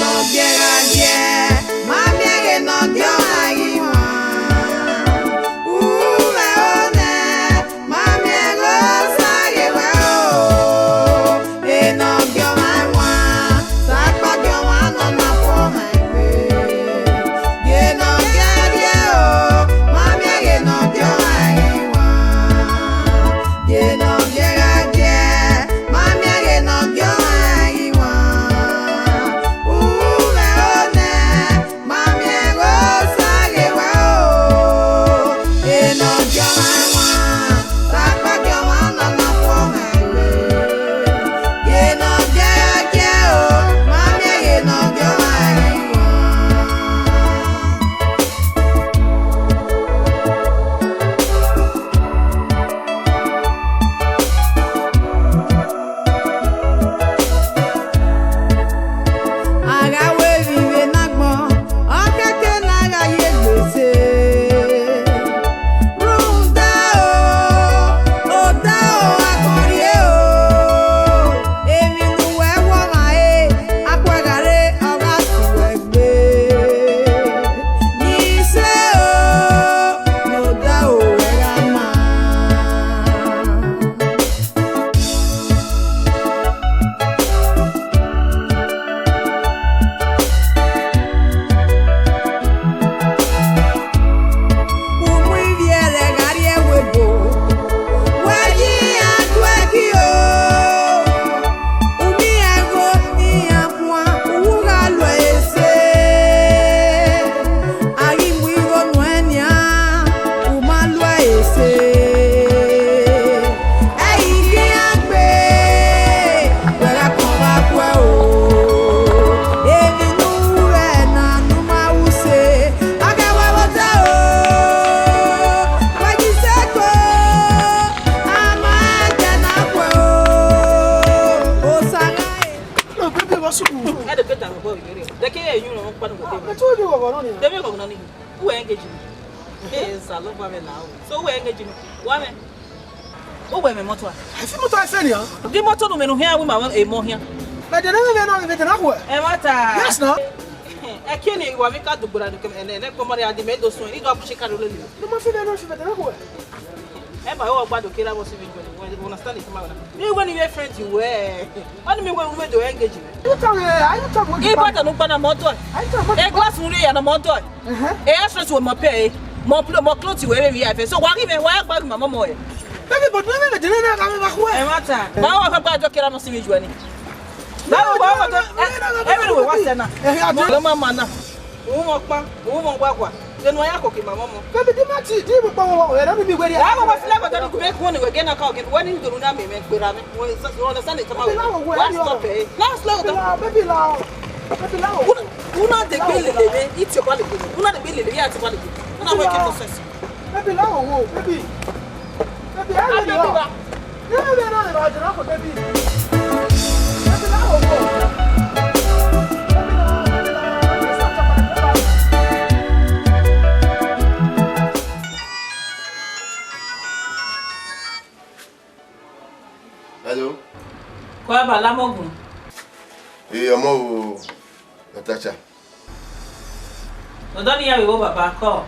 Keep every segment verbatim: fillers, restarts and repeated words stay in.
Nọ giẹ gha giẹ, ma miẹn ghe ne ọ gie ọmwa ghi wan. U mwẹ o nẹ, ma miẹn ghe Osa ghe wẹ o. Enọ gie ọmwa wan, sakpa gie ọmwa nọ na fo mwẹ gbe. Gie nọ gie gie o, ma miẹn ghe ne ọ gie ọmwa ghi wan. Gie nọ gie gha gie, ma miẹn ghe ne ọ gie ọmwa ghi wan. U mwẹ o nẹ, ma miẹn ghe Osa ghe wẹ o. Enọ gie ọmwa wan, sakpa gie ọmwa nọ na fo mwẹ gbe. Gie nọ gie gha gie o, ma miẹn ghe ne ọ gie ọmwa ghi wan. A gha ru emwi vbe ne agbọn, ọ kẹkẹ ne a gha ye egbe sẹ. Rhunmwuda o, odaro a kọn rrie o, emwi ne uwẹ wọ mwa re, akhuẹ gha rre, ọ gha sẹ uwẹ gbe. Ni sẹ o, ne odaro ruẹ gha maa. U mu ivbi ẹrẹ gha rrie ẹvbo ebo, wẹ yi iran tuẹ ki o. U miẹn igho ne iran khuan, u gha lo ẹre sẹ. A ghi mu igho nuẹn nian, u ma lo ẹre sẹ. Ẹ i ghi iran gbe, wẹ gha kọn vbe akhuẹ o. Emwi ne u ru ẹre na ne u ma ru sẹ, a ghẹ wẹ vbe odaro, wẹ yi sẹ ko, a ma ẹdẹ na khuẹ o. Osa gha re. No, baby, what's up? Ẹ de beta vbe obọ vbe rre. De ke ye yu no kpa no. Ah, I told you what going on here. De me go na ni. Who engage me? Hey, sir, love me now. So who engage me? Wa mẹ. Who we me motor? I feel motor I feel ya. Gi motor nu mẹ nu hian wi ma emọ hian. But they never know me, they not where. Ẹmwata. Yes, no. Ẹ kẹ ni wa mi ka dugbo ra do ke ẹnẹ, ẹnẹ kpọmọ rẹ a di mẹ do sun, ni do abushi ka do lele. No, my friend, I don't feel better, not where. Ẹ ma, ọ gba do kera vbọ si vbe juẹ, you understand it, ma wẹ na. Mi wẹ ne I friend you wẹ. Ọ ni mi wẹ u vbe do engage mẹ. You talk, eh, are you talk what you Ibo talk? Ta nu gba na mọ dọe. Are you talk what E you glass nu rre ya na mọ dọe. Uh-huh. E extra we mọ pẹ e. Mọ plo mọ clothes we vbe via ife. So wa ghi mẹ wa gba ma mọ mọ e. Baby, but no, no, no, no, no, no, no, no. Ẹmwata. Ma wa fa gba do kera vbọ si vbe juẹ ni. Ba wa wa do. Every way wa sẹ na. Eh, I do. Lo ma ma na. Uhunmwu ọkpa, uhunmwu ọgwagwa, vbene uwa ya koko ima mwẹ ọmọ. Baby, di ma ti, di mu kpọnmwẹ, ẹre mi wẹ rria. Wa wẹ flag ọdọ ni gbe kuọn ni wẹ gẹ na ka ọgin, wẹ ni do na mẹ, mẹ gberra mwẹ. You understand it? Baby, la wẹ, wa stop it. La slow down. Baby, la, baby, la. Una, una de gbe lele mwẹ, iti ọkpa lele mwẹ. Una de gbe lele mwẹ, iti ọkpa lele mwẹ. Una wẹ ke process. Baby, la wo, baby. Baby, I love you. Baby, la wo, baby. Baby, la wo. Hello. Kọ ba la mọ gun. Ee, ọmọ o, Natasha. Ọdọ ni ya vbe wo baba kọ.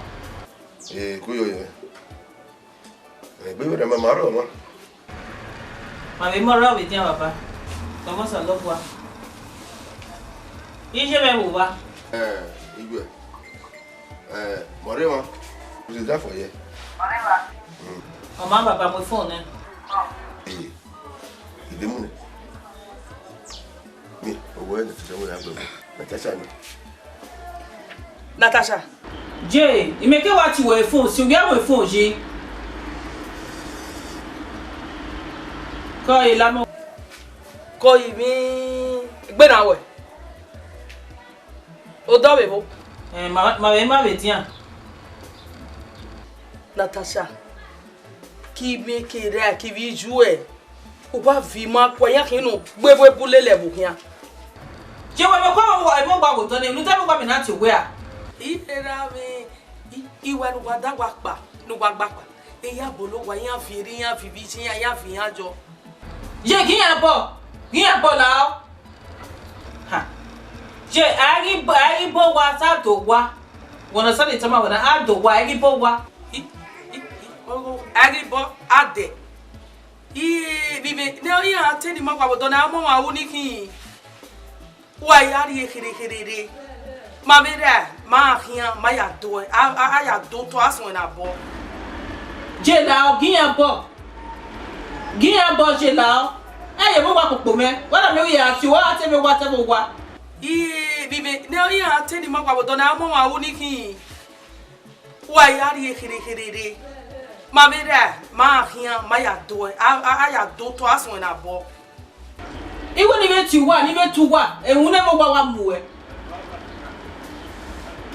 Ee, ku yo ye. Egbe vbe rẹ ma ma rrọọ mwa. Ma vbe mọ rrọọ vbe dian baba. Tọmọ Osanobua. Iye mwẹ vbe uwa. Ẹ, iye. Ẹ, mọ rre mwa. Usi da fọ ye. Mm. Ọ ma baba mu phone nẹ. Ee, idemu nẹ. Mi, owẹ Natasha wẹ ya gbẹ. Natasha ni. Natasha. Je, imeke wa ti wẹ phone, si uwia wẹ phone yi. Kọ e lamọ. Kọ ivbi gbe na wẹ. Odọ vbe vbo? Eh, ma, ma vbe ma vbe dian. Natasha, ki imeke ra, ki ivbi ju ẹ. Uwa vi ma kua, iran khin nu gbe vbe bu lele ẹvbo khian. Je wẹ mẹ kua, emọ gba wotọ nẹ, unu te mẹ gba mẹ na tie owẹ a? I rera mwẹ, i, iwa ne uwa da wa kpa, ne uwa gba kpa. Eya bolo wa, iran vi erha, iran vi ivbi iye, iran, iran vi iran jọ. Ye, ghi iran bọ, ghi iran bọ la ọ. Ha. Je, a ghi bọ, a ghi bọ owa, sa do owa. Wẹ na sa de tama wẹ na, a do owa, a ghi bọ owa. I, i, i, o, a ghi bọ, a dẹ. I, vbe, ne iran te ni ma wa vbe odọ na, ọmọ wa ru ni khin. Wa ya rrie kherhe kherhe rre. Ma vbe ra, ma khian, ma ya do ẹ, a, a, a ya do otọ, a suẹn na bọ. Je la ọ, gi iran bọ. Gi iran bọ je la ọ. Ẹ ye vbe owa kpokpo mwẹ. Wẹ na miẹn wẹ ya tie owa, a te vbe owa, te vbe owa. I, vbe, vbe, ne iran te ni ma wa vbe odọ na, ọmọ wa ru ni khin. Wa ya rrie kherhe kherhe rre. Ma vbe ra, ma khian, ma ya do ẹ, a, a, a ya do otọ, a suẹn na bọ. Iwẹ ni vbe tie uwa, ni vbe tu uwa, ewun ne ẹmwẹ uwa wa mu ẹ.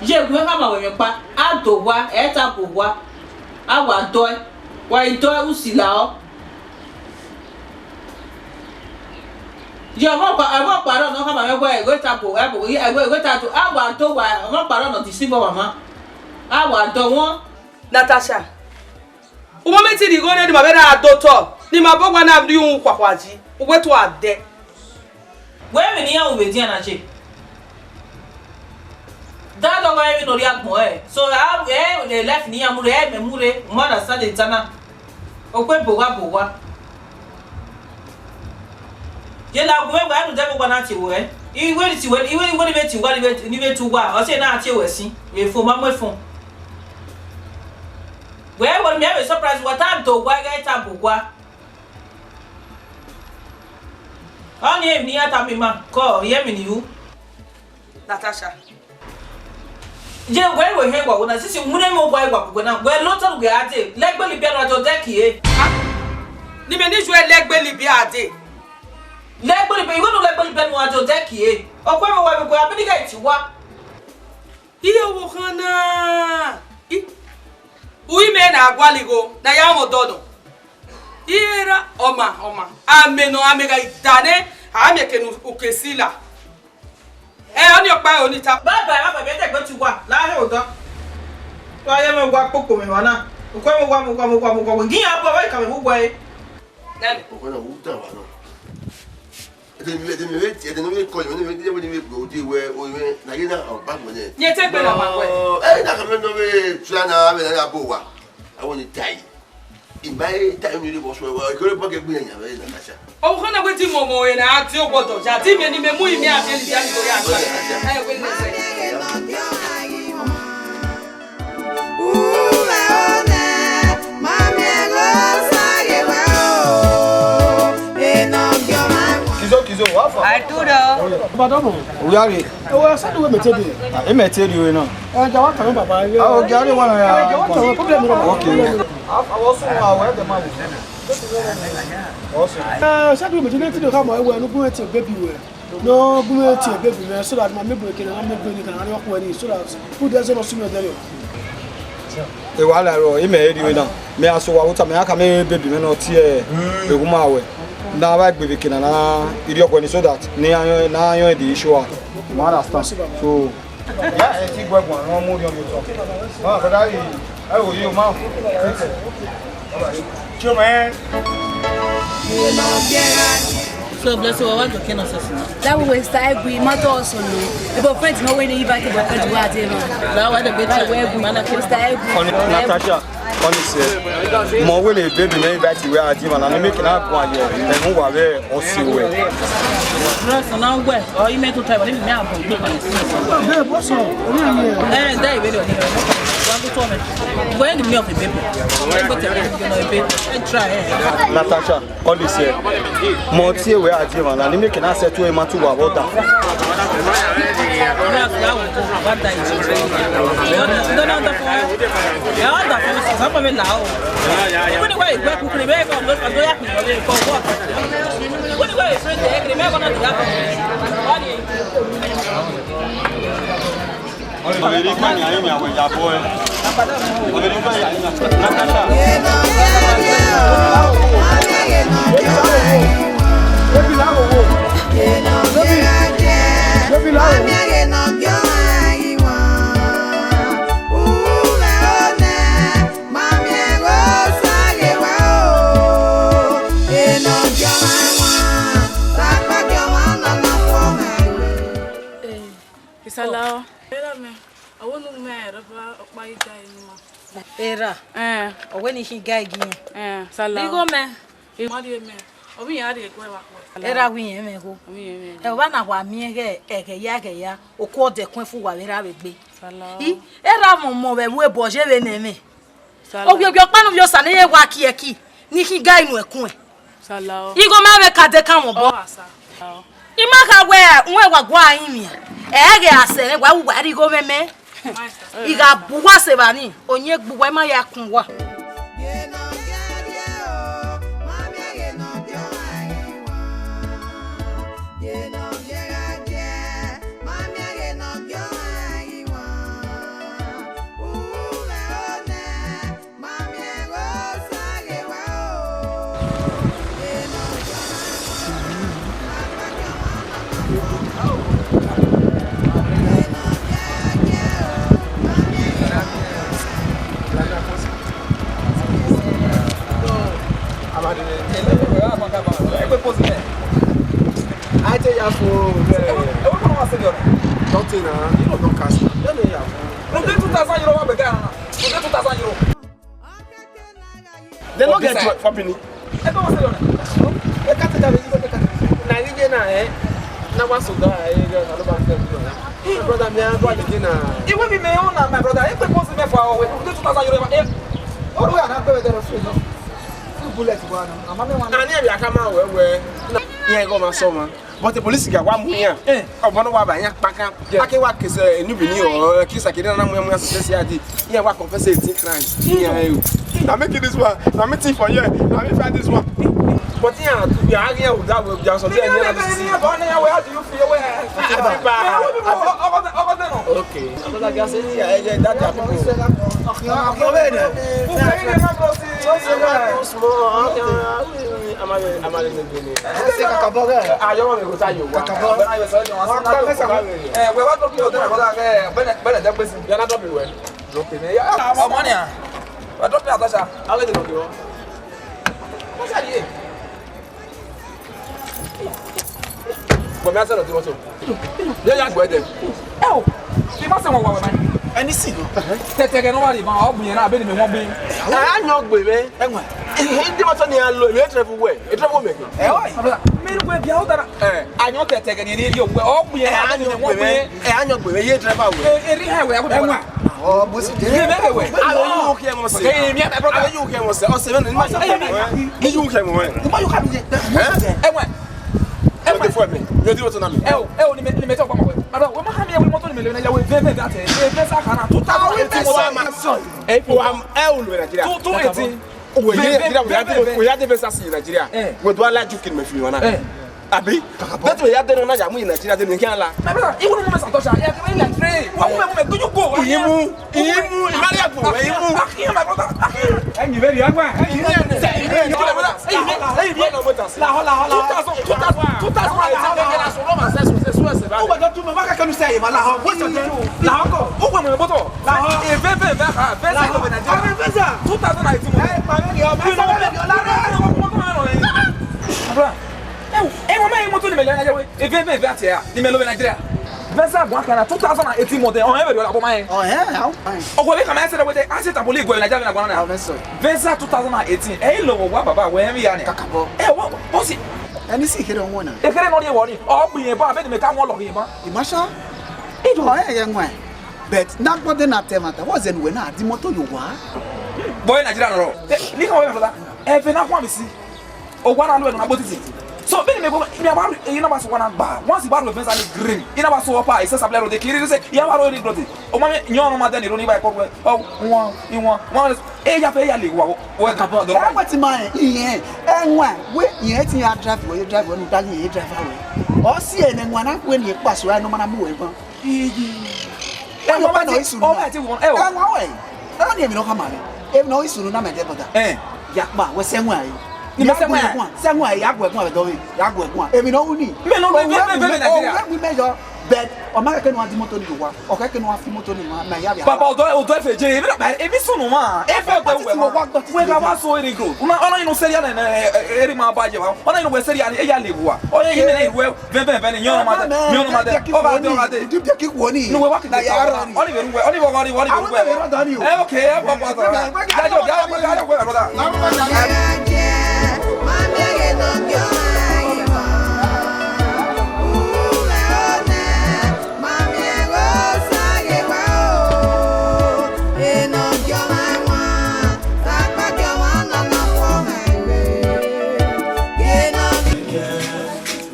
Ye gu mwẹ khama wẹ mwẹ ọkpa, a do owa, ẹ ta bu owa, a wa dọ ẹ, wa i dọ ẹ, u si la ọ. Ye ọmọ ọkpa, ọmọ ọkpa rọ ne ọ khama mwẹ wẹ, ẹghẹ ta bu, ẹ bu, ẹghẹ, ẹghẹ ta do, a wa do owa, ọmọ ọkpa rọ ne ọ deceive ọmwa ma, a wa dọ wọn. Natasha. Uwẹ mẹ te rhie igho nẹ ne ima vbe ra do otọ, ne ima bọ owa na rrie uhunmwu khuakhua yi, uwẹ tua dẹ. Wẹ emwi ne iran ru vbe edian na je? Daddy ọghe emwi ne ọ rhie agbọn ẹre. So, a, ẹ, life ne iran mu rre, ẹ, mẹ mu rre, u ma understand the time na. Okhuo ebo gha bo owa. Ye la gu mwẹ wẹ a rhunmwuda ẹmwẹ uwa na tie ruẹ. Iwẹ ni tie ruẹ, iwẹ, iwẹ ni vbe tie uwa, ni vbe, ni vbe tu uwa, ọ tie na tie ruẹ sin. Efo ma mu efo. Wẹ, wẹ miẹn vbe surprise uwa, ta do uwa, ighẹ ta bu uwa. Ọni emwi ne iran tama ima, kọ, ọ ye emwi ne I ru. Natasha. Je wẹ wẹ hẹn wa wo na, sisi mu ne mẹ wa wa gbogbo na. Wẹ lo tọ gbe a dee, lẹgbẹ libia nu a do dẹ kie. Ha? Ne imẹ ni ju ẹ lẹgbẹ libia a dee. Lẹgbẹ libia, iwẹ nu lẹgbẹ libia nu a do dẹ kie. Ọkpẹ mẹ wa gbogbo, a bi ni ga iti wa. Iye wo khan na. I, u i mẹ na gualọ igho, na ya mwẹ odọ nọ. Iye ra, ọma, ọma. Amẹ nọ, amẹ gha da nẹ, a miẹn ke ne u ke si la. Ẹ, ọni ọkpa ẹre ọni ta. Baba, baba, baba, ẹdẹ gbe tu wa, la he odọ. Wa ye mwẹ wa kpokpo mwẹ wa na. Okhuo mwẹ wa, mwẹ wa, mwẹ wa, mwẹ wa, mwẹ wa. Gi iran bọ, wa ka mwẹ hu wa e. Dale. Okhuo na, u ta wa nọ. Ẹdẹ ne, ẹdẹ ne vbe, ẹdẹ ne vbe kọ, ẹdẹ ne vbe, ẹdẹ ne vbe gbe ode wẹ, o wẹ, na ye na, ọ, ba gbẹ nẹ. Ye te gbe na ma wẹ. Ẹ, na ka mẹ nọ vbe, tua na, vbe na bo wa. Awọ ni ta yi. Ima e ta yi ni vbọ suẹ, wa, ikere bọ ke gbe yan, vbe na ka sa. Ọvbokhan na wẹ te imọmọ ẹre na, a tie ogbọdọ ya, te imẹ ne imẹ mu imẹ a tie lidi a ni do ya. Ẹ, wẹ ne sẹ. Kizo, Kizo, wa fa? Arturo. Madam, o ya re. Ẹ wẹ, sẹ ne wẹ mẹ te de? Ah, e mẹ te de ore na. Ẹ, ja wa kàn baba ye. Ah, okay, a de wa na ya. Ẹ, ja wa kàn problem. Okay. A wọ sunu, a wẹ de ma wo. Wọ sunu. Ẹ, sẹ ne wẹ mẹ te de, te de ka ma wẹ, no gun ẹ tie baby wẹ. No gun ẹ tie baby wẹ, so that ma me bu ekene, ma me bu ekene, a ni ọkpọ ni, so that food ẹ zẹ nọ sunu ẹdẹ rẹ. E wa la rọ, imẹ eri wẹ na. Mẹ a so wa uta, mẹ a ka mẹ baby mẹ nọ tie, e gu ma wẹ. Na wa gbe vbe ekene na, irhiọkhuẹ ni, so that ne a yọn, na yọn the issue out. You understand? So, ya ẹ ti gbẹguan ne ọ mu orhiọn ye otọ. Ma, brother, ẹ, ẹ wo yi o ma. Chioma, ẹ. So, bless you, wa wa do kẹ nonsense na. That we waste time, we matter also no. Ebo friend no we ni invite ebo friend wa de ma. La wa de be. That we waste time. Ọni Natasha, ọni sẹ. Mọ wẹ ne baby mẹ invite wẹ a di ma na, ne make na guan ye. Ẹ mu wa vbe ọ si wẹ. Bros, na wẹ, ọ ime to time, ni me abọ gbe ma. Babe, what's up? Ẹ, dẹ ibe do ni. Wa go to me. Wẹ ni me of baby. Wẹ go to me, you know, baby. I try. Natasha. All this year. Mọ tie wẹ a die emwa na, ne I make na settle emwa to wa vbe ọda. Ọvbokhan ne a rinmwian wẹ ya bọe. Ọvbokhan ne a rinmwian. Natasha. Baby, la wo wo. Baby, baby, la wo. Sala. Erha mẹ, ọ wẹ ne u mwẹ rọba ọkpa i ga enu ma. Erha. Eh. Ọ wẹ ne I khin ga igi. Eh, sala. Igho mẹ. I ma rhie mẹ. Ọ vbe iran rhie ẹguẹ vbe akhuẹ. Erha wẹ irẹn mwẹ igho. Ọ vbe irẹn mwẹ igho. Ẹ, ọ vba na wa miẹn ghẹ ẹghẹ ya ẹghẹ ya, oku ọdẹkun fu wa vbe erha vbe egbe. Sala. I, erha mọmọ vbe ẹvbo ebo ye vbe nẹ mwẹ. Sala. Ovbi ovbi ọkpa ne ovbi osa ne ẹ wa kiẹki, ne I khin ga inu ẹkuẹn. Sala. Igho mẹ vbe ka de kan mwẹ obọ. Ọ, sala. I ma kha wẹ, uwẹ wa gua rinmwian, ẹ ghẹ a sẹ mwẹ, wa ru wa rhie igho mwẹ mẹ. I gha bu uwa sẹ evba ni, oyin egbe uwa, I ma ya kun uwa. I tell you, for nothing, uh, you know, don't cast. Let me have. Two thousand euro wa bẹgẹ na. Two thousand euro. They no get for, for Benin. Ẹ kọ́ wọ́n sẹ́yọ̀ náà. Ẹ ká tẹ̀lé àwọn ìdílé ká tẹ̀lé. Na yíyé na, eh? Na wa so da, eh, eh, alo ba fẹ́ mi na. My brother, me, I go again na. Iwe bi me own na, my brother. Ẹ pé kó sí mẹ́fà o, we. Two thousand euro, eh. Oru ya na gbé wẹ dẹrọ fún mi. Two bullet wa na. Àmọ́ mi wà. Ani ẹ bi aka ma wẹ wẹ. Na, yẹn go ma sọ ma. But the police ga wa mu iran. Eh. Ọ bọ ne wa ba iran kpakan. Yes. A ke wa kese enu bi ni o, kisa kede na mu iran mu iran sentence ya di. Iran wa confess eighteen crimes. Iran e o. Na me kill this one. Na me thief for here. Na me find this one. But iran to be a real that will be so there. How do you feel? Where? Everybody. Okay. Another guy say, yeah, yeah, that their people. Small. Ẹ, wẹ wa drop your order, brother, ẹ, bẹ́ẹ̀, bẹ́ẹ̀ dẹ́ gbèsè. Yàrá drop ìwẹ̀. Drop ìwẹ̀. Ọmọ ni a. Wa drop your Atasha. How is it? What's that here? But me, I said, what you want to? Yeah, yeah, go ahead. Ẹ o, I ma sẹ wọn wa wẹ ma. Ẹni sì nọ. Tẹtẹgẹ ne ọ wa rhie ma, ọ gbìn yẹn na, abẹ ni mẹ wọn gbìn. Ẹ, a yan ogbe mẹ. Ẹwẹn. Ẹ, ẹ, ndị mmadụ na-alụ, ẹ travel well. Ẹ travel mẹ. Ẹ, ọ, mi ru wẹ bia ọ dara. Ẹ, a yan tẹtẹgẹ ni eri ogbe, ọ gbìn yẹn na, abẹ ni mẹ wọn gbìn. Ẹ, a yan ogbe mẹ, ye driver well. Ẹ, eri ha wẹ, ẹwẹn. Ọ, bó sì jẹ́. Ẹ, mẹ wẹ. A lọ yóò kí ẹ mọ sẹ. Ẹ, mi, my brother. A lọ yóò kí ẹ mọ sẹ. Ọ sẹ mẹ ni ma yóò kí ẹ mọ. Ni yóò kí ẹ mọ. Ni ma yóò kí ẹ mọ. Ẹ, ẹwẹn. Ẹ o, ẹ o, ni mẹ, ni mẹ tọ ọkpa ma wẹ. Brother, wẹ ma ha mi ẹwẹ mọto ni mẹ lẹ na ya wẹ vẹ vẹ vẹ atẹ. Vẹ vẹ sa khana two thousand eighteen mọto. Ẹ, wa, ẹ o lu Nigeria. Two, two eighteen. Wẹ ye Nigeria, wẹ ya de, wẹ ya de vẹ sa si Nigeria. Wẹ do ala ju kin mẹ fi wana. Abi? Bẹtẹ wẹ ya de na ya mu Nigeria de ni kí ala. My brother, even when Satoshi, yeah, like pray. Wa mu mu mu, do you go? Imu, imu, Maria go, imu. Akia, my brother. Akia. Ẹyin vẹ ri agba. Ẹyin vẹ ri agba. Ẹyin vẹ ri agba. Two thousand, two thousand, two thousand. Ó gbọ́dọ̀ tún mọ̀, má kẹ́kẹ́ nu sẹ́yìn, má làhọ́. What's your name? Làhọ́ kọ̀. Ó gbọ́dọ̀ mọ̀ bọ́tọ̀. Làhọ́. Ẹ, vẹ, vẹ, vẹ, ha, vẹ, vẹ, vẹ, vẹ, vẹ, vẹ, two thousand eighteen. Ẹ, pàmì ni ọmọ. Kí ló ń bẹ? Kí ló ń bẹ? Abra. Ẹ wo, ẹ wo, mẹ, ẹ mọto ni mẹ lẹ na ya wẹ. Ẹ, vẹ, vẹ, vẹ, atẹ ya. Ni mẹ lo vẹ Nigeria. Visa guan kan na two thousand and eighteen model. Ọ, ẹ bẹ ri ọla bọ ma yẹn. Ọ, ẹ, how? Ọgọ vbe kan mẹ sẹ wẹ de, a sẹ tabule igwe Nigeria na guan na. Visa two thousand and eighteen. Ẹ i lo wa baba wẹ ẹ vbe ya ni. Kakabọ. Ẹ wo, boss. Ẹni sì kere wọn na. Ekere nọ rhie wọ ni. Ọ gbe yẹn ba, abẹ ni mẹ ka wọn lọ rhie ba. Imasha. Ido. Ọ, ẹ, ẹ, wọn. But na gbọdọ na tẹ mata. What's the way na di motor yo wa? Boy Nigeria nọ. Ni ka wẹ brother. Ẹ vẹ na khuan mi si. Owa na lu ẹnu na gbo titi. So, beni me go, me aba, e na ba so wa na gba. Once you ba ru fence and green, e na ba so pa, e se supply road, e kiri se, e ba ru ni road. O ma me, nyo no ma de ni ro ni ba ko we. O, won, i won, won, e ya fe ya le wa, we ka bo do. Ẹ wẹ ti ma ẹ, iyẹn, ẹ wan, wẹ iyẹn ti ya drive, wẹ drive, wẹ nu da iyẹn drive away. Ọ si ẹ nẹ wan na wẹ ni e pa so, ẹ no ma na mu wẹ ban. Ẹ, wọ́n bá ti, wọ́n bá ti wọ́n, ẹ o. Ẹ wọ́n wẹ̀. Ẹ wọ́n ní èmi náà ká màá rẹ̀. Èmi náà ìṣòro náà mẹ̀jẹ̀ bọ̀dà. Ẹ. Yàpá, wọ́n sẹ́wọ̀n ayé. Ni mo sẹ́wọ̀n ayé. Sẹ́wọ̀n ayé, yàgò ẹ̀gbọ́n rẹ̀ dọ́rin. Yàgò ẹ̀gbọ́n. Èmi náà wù ní. Mi náà wù ní, òun bẹ́ẹ̀, bẹ́ẹ̀, bẹ́ẹ̀, Nàìjíríà. Òun bẹ́ẹ̀ wù mẹ́jọ. But ọ ma khẹke ne uwa di imoto ni ye owa, ọ khẹke ne uwa fi imoto ni ma, ma ya vbe. Baba, odọ, odọ efe je, emwi na, emwi sunu ma, efe odọ uwẹ ma. Wẹ gha wa so eri gro. Una, ọna inu seri ana na, eri ma ba je wa. Ọna inu wẹ seri ana, eya le wa. Ọ ye ime ne iwe, vẹ, vẹ, vẹ, ni yọn ma de, yọn ma de. Ọ ba de, ọ ba de. Di bia ki wo ni. Nu wẹ wa ki na ya rọ ni. Ọni vẹ ruwẹ, ọni vẹ, ọni vẹ, ọni vẹ ruwẹ. Awẹ vẹ rọ da ni o. Eh, okay, eh, papa. Ya yo, ya yo, ya yo, brother.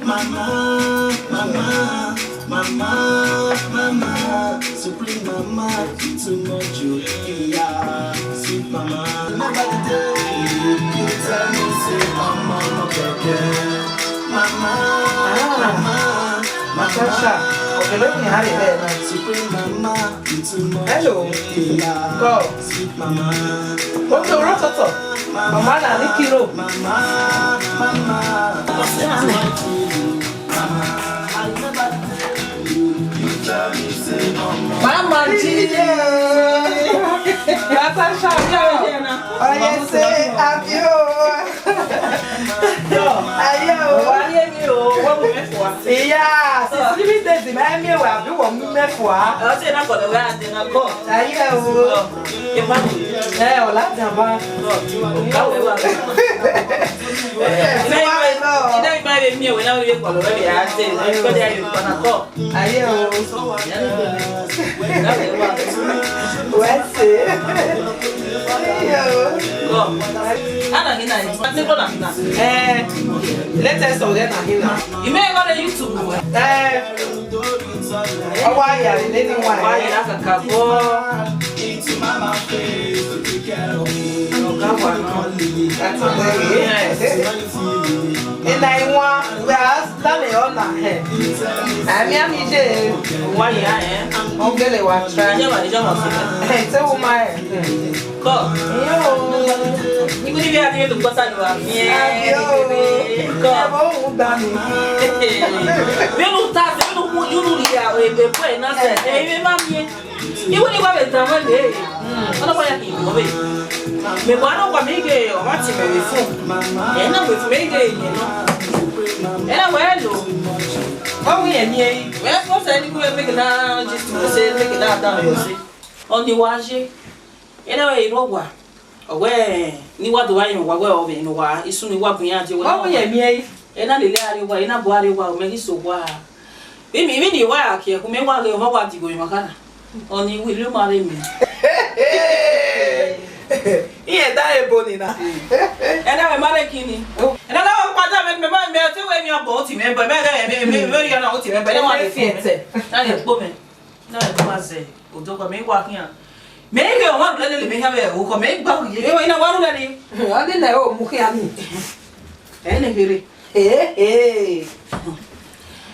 Mama, mama, mama, mama, supreme mama, you too much, you, yeah, sweet mama. Remember the day you, you tell me, say, mama, no keke. Mama, mama, mama, Natasha, okay, let me have it there now. Supreme mama, you too much, hello, you, yeah, God, sweet mama. Okay, we're not talking. Mama na ni kiro. Mama, mama, mama, I never tell you, you tell me, say, mama. Mama G. Natasha, yo. Oh, yes, say, have you? Yo. Ayo. Wa ye mi o, wa mu mẹ fua. Iya, since three days, ma mi wa bi wo mu mẹ fua. Ọ sẹ na kọlọ wa de na kọ. Ayo. Ẹ, ọ ladian ba. Aye o. Wẹ se. Aye o. Eh, latest ọghẹ na hina. Ime gha rre YouTube wẹ. Eh. Ọ wa ya vbe nene iwan. Wa ya kakabọ. Ọga wa nọ. That's a very, yes. Ena iwan, we are done all na. Eh. Ami ami je. Wa ya, eh. Ọ gele wa try. Ijọba, ijọba sọ. Eh, te wo ma, eh. Kọ. Yo. Ibu ni bi a ti do kpọsa ni wa. Yo. Kọ. Ẹ bọ, u da mi. Vbene u ta sẹ, vbene u mu unu rhia, ebe, ebe, ebe, na sẹ. Eh, ebe ma miẹn. Iwu ni wa vbe tama wẹ le, ọ na wa ya ki vbe. Mẹ wa na wa mi ghe ọmwa tie mẹ vbe fun. Ẹ na wẹ fun mẹ ghe yẹn nọ. Ẹ na wẹ lo. Ọ wẹ yẹn miẹn. Wẹ fọ sẹ ni wẹ make na just say make na da wẹ sẹ. Ọ ni wa ye. Ẹ na wẹ iro wa. Ọ wẹ ne I wa do vba yẹn owa wẹ ọ vbe ne owa, isun ne I wa bun iran die wẹ. Ọ wẹ yẹn miẹn. Ẹ na lele a rrie owa, ẹ na bu a rrie owa, ọ mẹ ghi so owa. Vbe mi, vbe ni wa ya kie, ku mẹ wa ghe ọmwa wa digbo emwa kha na. Ọ ni wẹ irhiọma rre mẹ. Iran da ebo ni na. Ẹ na wẹ ma rre kini. Ẹ na wẹ kpa da mẹ, mẹ ma, mẹ te wẹ mi ọgbọ oti mẹ, bọ mẹ ghe mẹ, mẹ, mẹ rhie na oti mẹ, bọ ẹ na wa fi ẹtẹ. Na ye kpo mẹ. Na ye kpo ma zẹ. Odọ gua mẹ wa khian. Mẹ ghe ọmwa rhulẹ lele mẹ hia vbe ẹvbo, mẹ gba ru ye. Ẹ na wa rhulẹ ni. Ọ ni nẹ o mu khian ni. Ẹ ne kherhe. He he.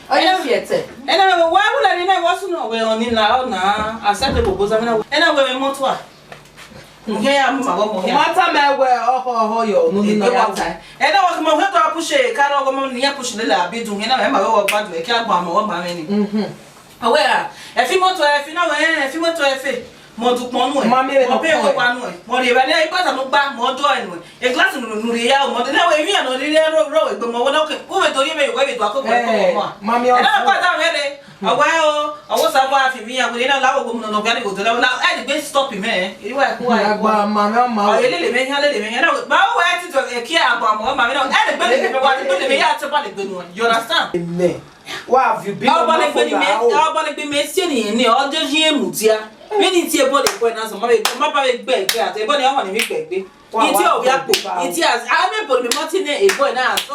Ọ ya fi ẹtẹ. Ẹ na wa rhulẹ ni na wa sunu wẹ ọ ni na, ọ na accept the proposal na. Ẹ na wẹ mẹ mọ tua. Mo khe ya mu ma wọ mo khe. Ma ta mẹ wẹ ọhọ ọhọ yọ unu ni nọ ya ta. Ẹ na wa ke ma wẹ to push e ka rọ ọgọ mọ ni ya push lele abi dun. Ẹ na wẹ ma wẹ wọ gbadu ẹ kẹ a gba mọ wọ ma mẹ ni. Mhm. Ọ wẹ ra, ẹ fi imoto ẹ fi na wẹ, ẹ fi imoto ẹ fe. Mọ dukpọn nuẹ. Ma miẹn vbe mọ dukpọn nuẹ. Mọ rhie vbe ne ibata nu gba, mọ dọ ẹ nuẹ. E glass nu nu rhie ya, mọ de na wẹ ivbi ya nọ rhie rọ rọ egbe mọ wẹ na ke. U vbe do rhie vbe wẹ vbe do akoko ẹ kọ mọ. Ma miẹn ọfu. Ẹ na wẹ kpa da mwẹ rre. Ọ wẹ o, ọ wẹ Osanobua fi ivbi ya wẹ na la wẹ mu nọ nọ gari go do na. Ẹ de gbe stop mẹ. Iwa ku wa. Agba ma mẹ ma. Ọ ye lele mẹ, ya lele mẹ, ya na wẹ. Ma wẹ ti do e kia agba mọ ma mẹ na. Ẹ de gbe lele mẹ wa, de gbe lele mẹ ya te ba le gbe nuẹ. You understand? Amen. Why have you been on my phone now? Ọbọlegbe mẹ, ọbọlegbe mẹ si ni ni, ọ de yi emu dia. Vbene I tie ball egbe na sẹ, ma vbe, ma ba vbe gbe egbe, ati ball ni ọmọ ni vbe gbe egbe. I tie ovbi akpo, I tie as, a mẹ ball mẹ ma tie ne ball na, so,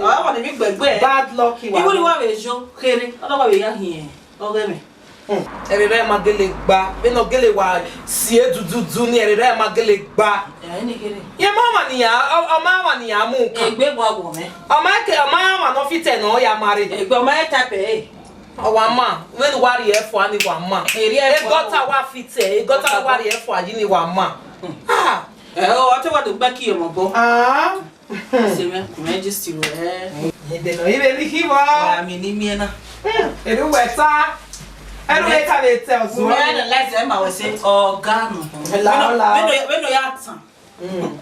ọmọ ni vbe gbe egbe. Bad luck, iwu ni wa vbe yo, kherhe, ọ na wa vbe ya hiẹn, ọghe mwẹ. Hmm. Ẹre rẹ ma gele gba, vbene ọ gele wa si edududu ni, ẹre rẹ ma gele gba. Ẹ, ni kherhe. Ye ma ọmwa ni ya, ọ, ọ ma ọmwa ni ya mu kan. Egbe wa wọ mẹ. Ọ ma ke, ọ ma ọmwa nọ fitẹ nọ ya ma rre. Egbe ọ ma e type ẹ. Ọ wa ma, vbene wa rhie ẹfua ni wa ma. Erriẹ ẹfua. Egọta wa fitẹ, egọta wa rhie ẹfua yi ni wa ma. Ah. Ẹ, ọ te wa do gbe ki ọmọ bọ. Ah. Se mẹ, mẹ just ru ẹ. Ẹdẹ nọ, ivbe ne I khin vbọ? Wa miẹn ne I miẹn na. Hmm, erha uwẹ ta. Erha uwẹ ta vbe tẹ ọzọ. Wẹ analyze ẹre ma wẹ sẹ ọga nọ. Ẹla ọla. Vbene ọ ya tan. Hmm.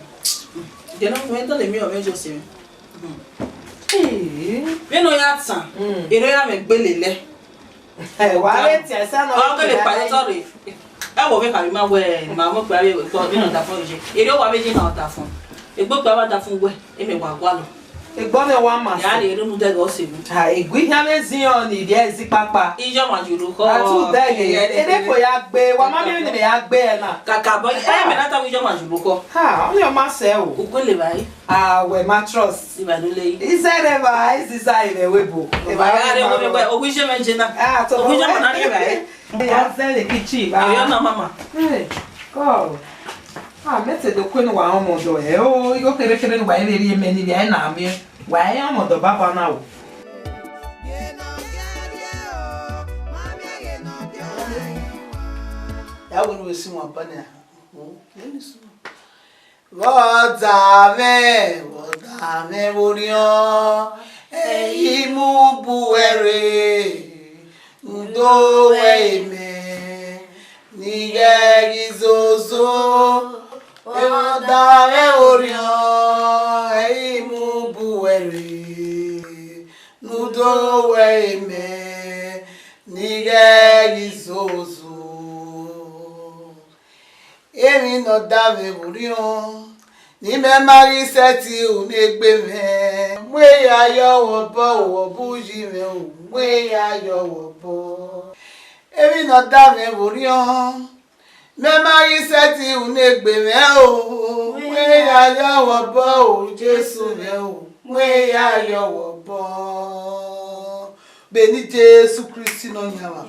Ẹdẹ nọ, wẹ dọlọ emwi ọmọ Joseph. Hmm. Ee. Vbene ọ ya tan. Hmm. Erha ya mwẹ gbele lẹ. Ẹ, wa vbe tiẹ sẹ nọ. Ọ kele kpa otọ rre. Ẹ wo vbe kha ma wẹ, ma mu kpa vbe kọ, vbene ọ da fọn ye. Erha wa vbe ye na ọ da fọn. Egbe kpa wa da fọn wẹ, e mẹ wa gualọ. Egbe ọnii wa ma sẹ. Ya rhie unu dẹghe ọ sẹ unu. Ha, egbe ihian vbe ziọn ni rhie ezi kpakpa. Iyọ ma julu kọ. Atu dẹghe, ede ko ya gbe, wa ma miẹn vbene mẹ ya gbe ẹ na. Kaka bọ, ẹ mẹ na ta wẹ iyọ ma julu kọ. Ha, ọnii ọ ma sẹ o. Ugbele vbe a re. Ah, wẹ ma trust. Iba do le yi. Izẹrẹ vbe a, iziza ivẹ webo. Eva ya re wo wẹ, owiye mẹ je na. Ah, to owiye mẹ na re vbe. Ya zẹ le kitchen ba. Oyo na mama. Hey, God. Ah, mẹ te do kue ne wa ọmọ dọ ẹ o, igho kere kere ne wa vbe rhie mẹ ni vbe ẹ na miẹn. Wa ẹ ọmọ dọ baba na o. Ya wẹ ne uwẹ si wan ba nia. Vbe ọ da mwẹ, vbe ọ da mwẹ vbe orhiọn, ẹ i mu bu uwẹ rre, udo wẹ imẹ, ne I ghẹ ghi zozo. Vbe ọ da mwẹ vbe orhiọn, ẹ i mu bu uwẹ rre, ne udo wẹ imẹ, ne I ghẹ ghi zozo. Emwi ne ọ da mwẹ vbe orhiọn, ne imẹ ma ghi sẹtin ru ne egbe mwẹ, mu eya ye ọvbọ, ọvbọ uyi mwẹ o, mu eya ye ọvbọ. Emwi ne ọ da mwẹ vbe orhiọn, mẹ ma ghi sẹtin ru ne egbe mwẹ o, mu eya ye ọvbọ o, Jesu mwẹ o, mu eya ye ọvbọ. Vbe eni Jesu Kristi Nọyaẹnmwa,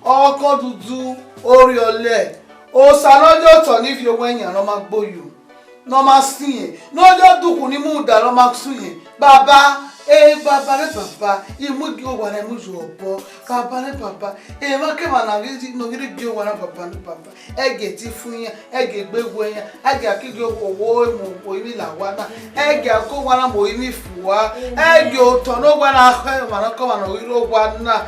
ọkọndudu, orhiọlẹ, Osa ne ọ ye otọ ne ivbi owa yan ne ọ ma gbe oyo, ne ọ ma siẹn, ne ọ ye odukhu ni muda ne ọ ma suẹn. Baba, e Baba rẹ Baba, I mu gie owa na, I mu ye obọ. Baba rẹ Baba, emwa kemwa na ghi, ne ọ ghi rre gie owa na, Baba rẹ Baba, ẹ gie ẹtin fun iran, ẹ gie egbe wu iran, ẹ gie a ki gie owo mu orinmwi la owa na, ẹ gie a gie owa na mu orinmwi fua, ẹ gie otọ ne owa na khẹ ọmwa ne ọ kẹ ọmwa ne ọ ghi rre owa na.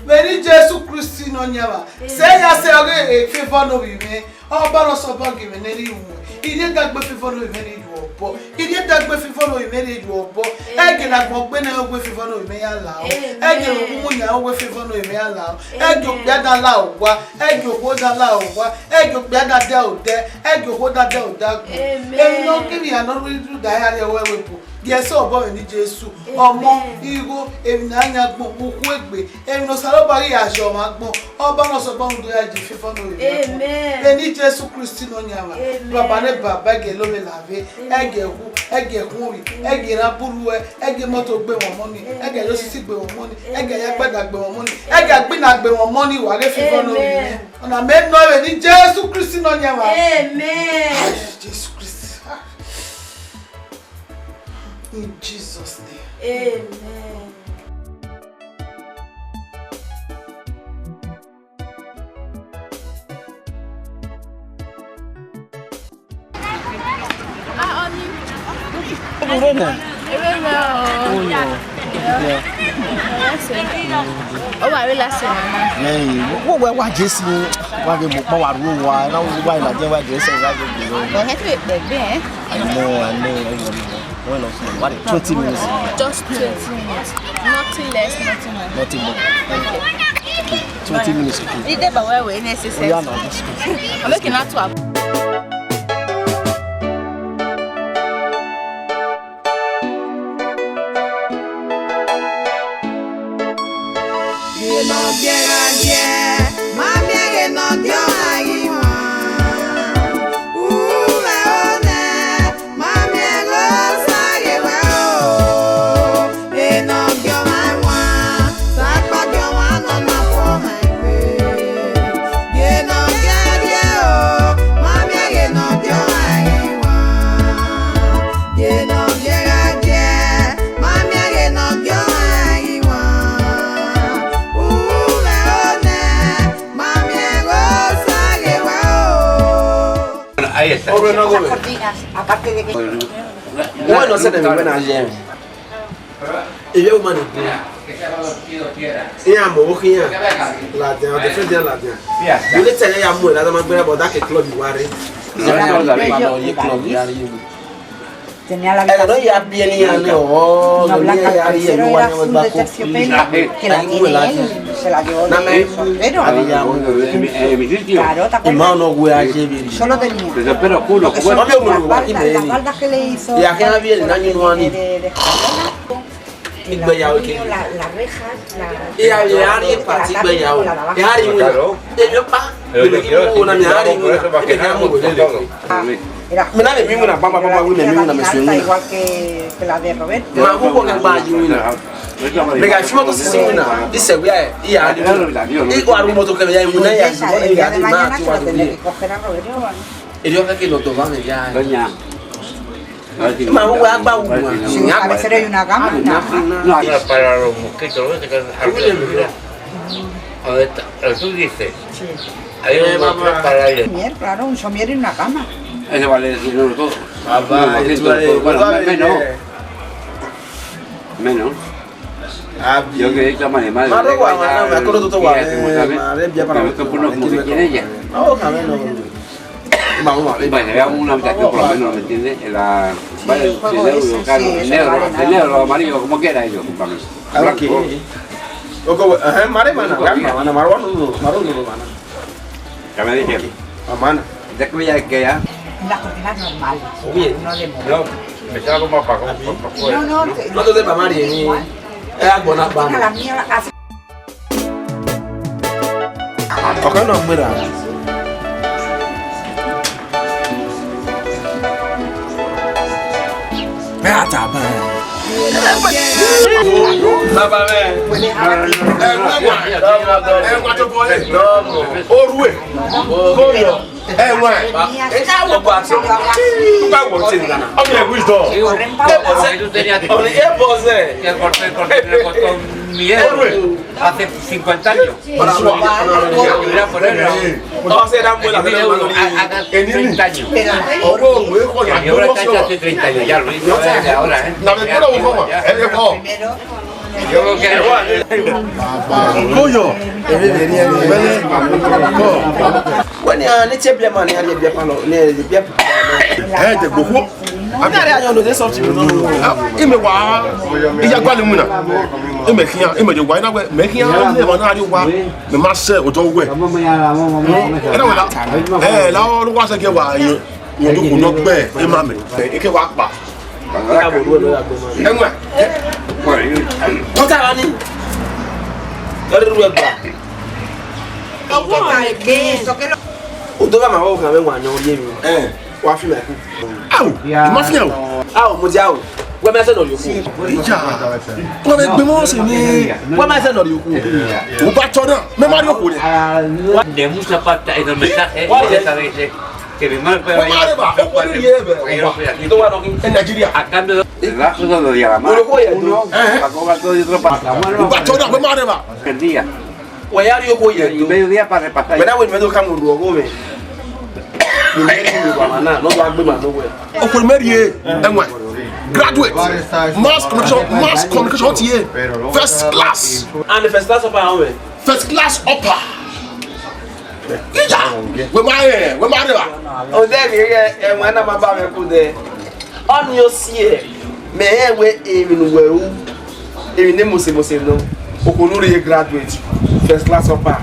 Vbe eni Jesu Kristi Nọyaẹnmwa, sẹ ya sẹ ọghe favour ne ovbi mwẹ, Ọba ne ọ sẹ obọ gie mwẹ ne erha iwinna, I rhie dagbe favour ne ovbi mwẹ ne I ye obọ. I rhie dagbe favour ne ovbi mwẹ ne I ye obọ. Ẹ gie ne agbọn gbe ne ọ wẹ favour ne ovbi mwẹ ya la o. Ẹ gie ne uwu mu yan ọ wẹ favour ne ovbi mwẹ ya la o. Ẹ gie okpia da la owa. Ẹ gie okhuo da la owa. Ẹ gie okpia da dẹ odẹ. Ẹ gie okhuo da dẹ odẹ agbọn. Emwi ne ọ kevbe iran ne ọ rhirhi da ya rrie ẹvbo ẹvbo ebo. Gie ẹsẹ obọ vbe eni Jesu, Ọmọ, Igho, emwi ne a yan agbọn, ukhu egbe, emwi ne Osanobua ghi ya zẹ ọmwa agbọn, Ọba ne ọ sẹ obọ rhunmwuda ya gie favour ne ovbi mwẹ agbọn. Vbe eni Jesu Kristi Nọyaẹnmwa, Baba ne Baba, ẹ gie ẹlomwẹ lavbe, ẹ gie ẹwu, ẹ gie ẹkhuọnmwi, ẹ gie erhan buru ẹ, ẹ gie imọto gbe mwẹ ọmọ ni, ẹ gie ayosisi gbe mwẹ ọmọ ni, ẹ gie ayagbada gbe mwẹ ọmọ ni, ẹ gie agbina gbe mwẹ ọmọ ni, wa ghe favour ne ovbi mwẹ. Ọna mẹ nọ vbe eni Jesu Kristi Nọyaẹnmwa. Amen. Jesu Kristi. Ah. In Jesus' name. Amen. Ọ wa re last one na. Ẹyin, wo wẹ wa Jesu, wa ghe mu kpa wa ru owa, na wo wa la je wa Jesu, wa ghe mu. Ọ hẹn te kpẹ gbe, eh? I know, I know, I know. When of you, what, twenty minutes? Just twenty minutes. Nothing less, nothing more. Nothing more. Okay. Twenty minutes. Ide ba wẹ wẹ ni ẹsẹ. Oh, yeah, no, that's good. I'm making that to Uwẹ nọ sẹ ne mẹ wẹ na ye mwẹ. Ivbi ẹvbo ma ni gu. Iran mu ọvbokhan iran ladian, ọ defend iran ladian. Vbene te ẹre ya mu ẹre ladian ma gbẹn, but that club wa rre. Iran ya rhie club, ya rhie. Tenía la habitación, una blanca, pero era azul de terciopelo, que la tiene él, se la llevó de soltero. Claro, ¿te acuerdas? Solo tenía. Lo que son las faldas, las faldas que le hizo de, de escuela. Igbe ya oke. La, la reja, la, iran vbe a rrie party igbe ya o, iran rrie iwinna. Emwi ọkpa, emwi ne I mu na, iran rrie iwinna. Eke ne iran mu wẹ lele. Mẹ na vbe mu iwinna baba baba, wẹ mẹ mu iwinna, mẹ suẹn iwinna. Ma gu wọ gha gba ye iwinna. Mẹ gha fi moto sisi iwinna, I sẹ wẹ I ya rrie iwinna. I gha rrie moto kẹ mẹ ya iwinna ya, I ya rrie ma tu wa ye. Erriọ khẹke ne ọ dọmwa mwẹ ya. Ma vbe uwa gba uwa. Sí, a veces hay una gama, una gama. No, no, para los mosquitos, ¿no? Que están arriba. A ver, tú dices. Sí. Hay un otro para el miel, claro, un somier y una gama. Ese vale, no, no, todo. Papá, no, no, esto vale, todo, bueno, vale, menos. Menos. Abi. Yo que he hecho animales. Ma rhọkpa, ma na, ma koro toto wa, eh, ma rre bia para los. Como que quiere ella. Vamos a ver, no. Vale, veamos una habitación por lo menos, ¿me entiendes? En la, vale, de negro, claro, de negro, de negro, amarillo, como quiera ellos, para mí. Blanco. Ajá, mare, mana, mana, mare, manu, manu, mana. Ya me dijeron. Mamá, ya que ya. Las cortinas normales. Bien. No de moda. No, me estaba como apagón, por, por fuera, no, no, ¿no? No te mamá, ni, ni. Es algo, una pana. La mía hace Ọkọ na gbera. Ẹ a ta bẹn. Baba mẹ. Ẹ wá, ẹ wá tó bọ lẹ. Orue. Kó yọ. Ẹ wá. Ẹ ká wọ bọ àti. Ká wọ ti nana. Ọmọ ẹ wí dọ. Ẹ bọ sẹ. Ọmọ ẹ bọ sẹ. Orue. Hace cincuenta años. Para, para, para, para. Era por él, ¿no? No, se dan buena, se dan buena. Hace treinta años. Y ahora está hecho hace treinta años, ya lo hizo, eh, ahora, ¿eh? Yo creo que Coño. Bueno, ya, ni che bia mani, ya bia palo, ni bia. Eh, te gboko. Ami a rhie ayọn ne odẹ sọfti vbe nọ. Imẹ wa, I ya gualọ iwinna. Imẹ khian, imẹ rhie owa, I na wẹ, mẹ khian, ne emwa na rhie owa, mẹ ma sẹ odọ wẹ. Ẹ na wẹ la, ẹ, la ọ wa sẹ gie wa ye, wo du ku nọ gbe, ẹ ma mẹ. Eke wa kpa. Ẹ wẹ. Kọta ra ni. Ẹ rẹ ru ẹgba. Ọwọ́ rẹ̀ gbé. Odọ gha ma wẹ ọghan mwẹ wa yan ye mi. Wa fi mẹ ku. Ao, I ma fian o. Ao, mo dia o. Wẹ ma sẹ nọ rhie okhuo. Iya. Wẹ ma gbe mọ sẹ ni. Wẹ ma sẹ nọ rhie okhuo. U ba tọ na, mẹ ma rhie okhuo nẹ. Le mucha pata en el mensaje, ya sabes, eh, que mi madre fue. Wẹ ma rre ba, okhuo ni rhie vbe. Tó wà nọ kí. En Nigeria. A cambio de la cosa de la mano. Okhuo ye do. Para cobrar todo y otro para. U ba tọ na, wẹ ma rre ba. El día. Wẹ ya rhie okhuo ye do. Y medio día para repasar. Wẹ na wẹ ni mẹ do ka mu ru ọgho mwẹ. Ni mẹ rhie ru ọgho na, ne ọ do gbe ma do wẹ. Okhuo mẹ rhie, ẹwẹn. Graduate. Mass communication, mass communication tie. First class. And the first class upper how many? First class upper. Ija, wẹ ma rre, wẹ ma rre ba. O de rhie ẹwẹn na ma ba mwẹ ku de. Ọni ọ si ẹ, mẹ rẹn wẹ emwi ne uwẹ ru, emwi ne mose mose nọ, okhuo ne u rhie graduate, first class upper,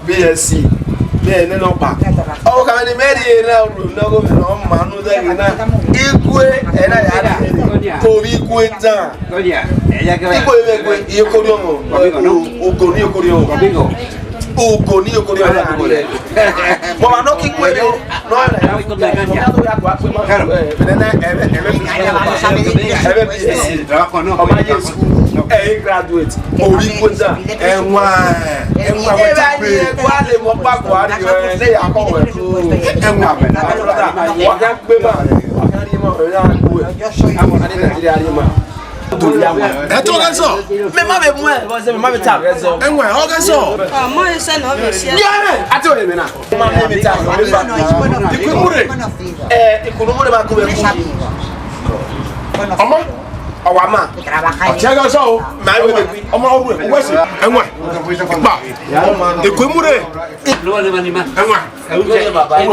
B S C, mẹ nene ọkpa. Ọ ka mwẹ ne mẹ rhie na, ọ ru ne ọ gho mwẹ ne ọ ma ne u dẹ ghe na. Igue, ẹ na ya rhie, ko vbe igue dan. Igue vbe igue, iye kori ọmọ, ugo ne iye kori ọmọ. Ugo ni okori ọmọ na ni. Mo ma nọ ki kue do. No, no, no, no, ya gua kue ma. Claro. Eh, pero na, eh, eh, eh, eh, eh, eh, eh, trabajo no. Ọmọ ye school. Eh, graduate. Orí kota. Ẹ̀wọ̀n. Ẹ̀wọ̀n. Ẹ bá ní ẹ wá lè mọ pa Buhari, ẹ, ṣé ìyá kọ̀ wẹ̀ kú? Ẹ̀wọ̀n. Wa ka kpe ma. Wa ka ri ma, ẹ ya ku ẹ. A ni Nigeria ri ma. Ẹ to ghe sọ. Mẹ ma vbe mu ẹ, bọ sẹ mẹ ma vbe ta ghe sọ. Ẹwẹn, ọ ghe sọ. Ọmọ ẹsẹ nọ vbe si. Yẹrẹ, a ti o ye mẹ na. Ma vbe ta. Ikun mure. Ẹ, ikun mure ma ku vbe ku. Ọmọ. Ọ wa ma. Ọtiẹ gha sọ o. Ma wẹ wẹ. Ọmọ ọrhu ẹ, uwẹ sẹ. Ẹwẹn. Ipa. Eko imure. Ẹwẹn.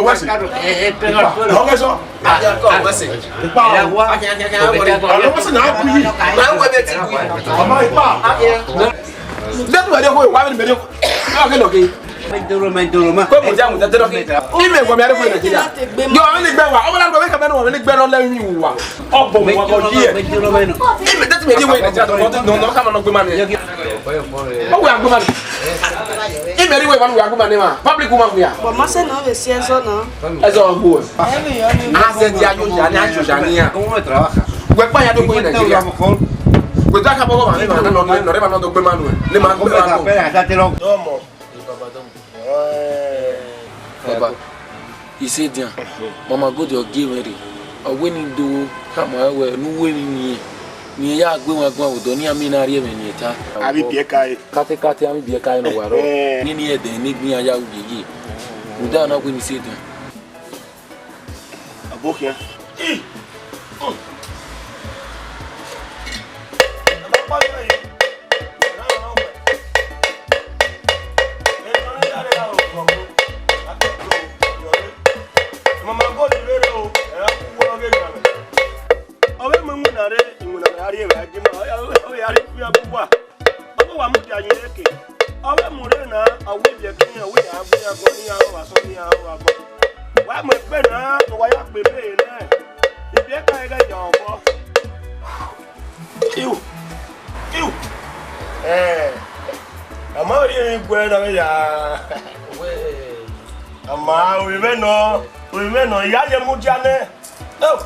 Uwẹ sẹ. Ọ gha sọ. Ipa. Ọ gha sọ na ku yi. Ọmọ ipa. Dẹtu ẹdẹ ko wa vbe mẹ de. Ọ gha lọ ke. Ko mo ja mo tẹtẹ lọ ke. Ime wọ mi are ko Nigeria. Yo, mi ni gbe wa. Ọmọ na gbe ka mẹ no, mi ni gbe no le mi wa. Ọgbọ wa ko die. Ime tẹtẹ mi di we Nigeria, no, no, no, ka ma no gbe ma ni. O we agbe ma ni. Ime ri we ma, we agbe ma ni ma. Public woman we ya. But ma sẹ na vbe si ẹzọ na. Ẹzọ gbe. A sẹ di ayo ja ni, ayo ja ni ya. Wẹ kpa ya do ko Nigeria. Wẹ ta ka bọ ma ni ma, no, no, no, no, no, do gbe ma nu. Ni ma gbe ma nu. Baba, isedian, Mama Gold ọ gie mwẹ rre, ọ wẹ ne I do khama ẹre wẹ ne uwu emwi ni, ne irẹn ya gbe emwa guan vbe odọ ne iran miẹn ne a rhie ẹmwẹ ne irẹn ta. Avbe ibiẹka ẹre. Katekate avbe ibiẹka ẹre ne ọ wa rrọọ. Ẹhẹn. Ne I ni ẹdẹ ne egbe iran ya ru yeye. Rhunmwuda ọna wẹ ne isedian. Ọbokhian. Mama Gold rere o, ẹ ra ku uwu ọghe emwi na. Ọ vbe mu iwinna rre, iwinna ne a rhie vbe a gie ima, ọ ya, ọ ya rhie iran bu uwa. Ọ vbe wa mudia ye eke. Ọ vbe mu rre na, ọ wẹ ibiẹka iran, wẹ ya gbe iran guan, ne iran rrọọ vbe asọn, ne iran rrọọ vbe agbọn. Wa mu egbe na, ne uwa ya kpe ebe nẹ, ibiẹka ẹghẹ ya obọ. Iu, iu. Eh, a ma vbe rhie emwi guẹ na vbe ya. A ma, ovbi mwẹ nọ, ovbi mwẹ nọ, I ya ye mudia nẹ. Oh.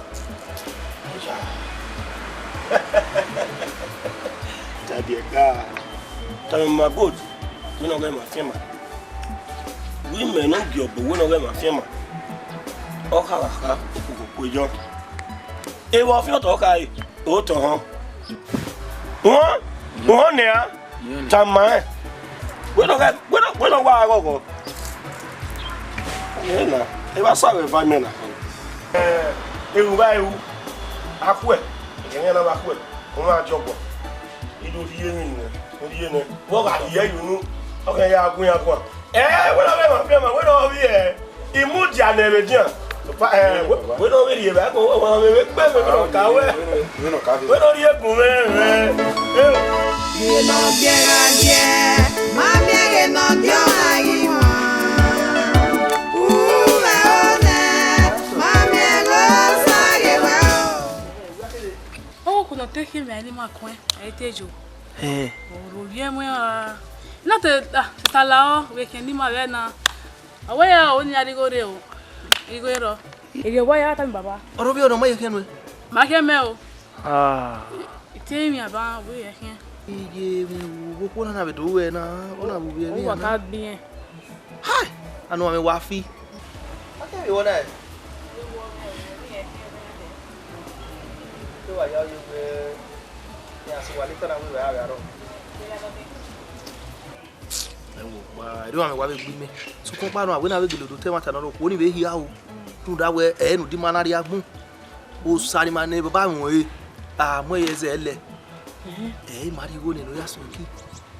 Tabiẹka, tama Mama Gold, wẹ ne ọ ghẹ ma fian ma. Wẹ imẹ ne ọ gie ọbo, wẹ ne ọ ghẹ ma fian ma. Ọ kha gha kha, okhuo kue yọ. Evba ọfiọtọ ọ kha re, otọ họn. Họn, họn nian. Tama rẹn. Wẹ ne ọ ghẹ, wẹ ne, wẹ ne ọ wa ghọghọ. Ena, evba sa vbe eva imẹ na. Eh, eru vba eru. A khuẹ. Ẹghẹ na vba khuẹ. Ọ ma jọgbọ. I do rhie emwi nuẹn. Rhie nẹ. Vbe ọ gha rhie ye unu, ọ gha ya gu iran guan. Eh, wẹ ne ọ ghẹ ma fian ma, wẹ ne ọ vbiẹ. I mudia nẹ vbe edian. Pa, eh, wẹ, wẹ ne ọ vbe rhie vbe, wẹ, wẹ, wẹ, wẹ, wẹ, wẹ ne ọ ka wẹ. Wẹ ne ọ rhie gun mwẹ, mwẹ. Eh. Ghe ne ọ biẹ gha biẹ, ma miẹn ghe ne ọ biẹ ọmwa ghi wan. Uwẹ onẹ, ma miẹn ghe Osa ghe wẹ o. Ọvbokhan ne ọ te khian mwẹ ne ima kuẹn, ẹ i te yo. Ẹn. Ọ ro vbiẹ mwẹ ra. I na te, ah, ta la ọ, vbe khian ne ima vbe na. Ọ wẹ ya, ọ wẹ ne iran rhie igho rre o, igho rrọọ. Erriọ wa ya tama baba. Ọ ro vbiẹ ọna, ọ ma ye khian nuẹn? Ma khian mẹ o. Ah. I te mwẹ aba, ọ wẹ ya khian. Iye mwẹ wo, vbe okhuo na na vbe do ruẹ na, ọ na vbe ovbi ẹre. Ọ wa na ka gbiẹn. Hai! Anu amẹ wa fi. Ọ kẹ vbe wọ na? Te wa ya ye wẹ, ya sẹ wa leta na wẹ a gha rrọọ. Ẹ wo, wa, erriọ amẹ wa vbe gbe imẹ. Sokpan ọkpa nọ, a wẹ na vbe gele do ta ẹmwata ne ọ rre okhuo ni vbe hia o. Rhunmwuda wẹ, ẹ ne u di ima na rrie agbọn. Osa ni ma nẹ baba ruẹn ọre, a mu ẹre ye ẹzẹ ẹlẹ. Ẹ i ma rhie igho nene, ọ ya sẹ ki.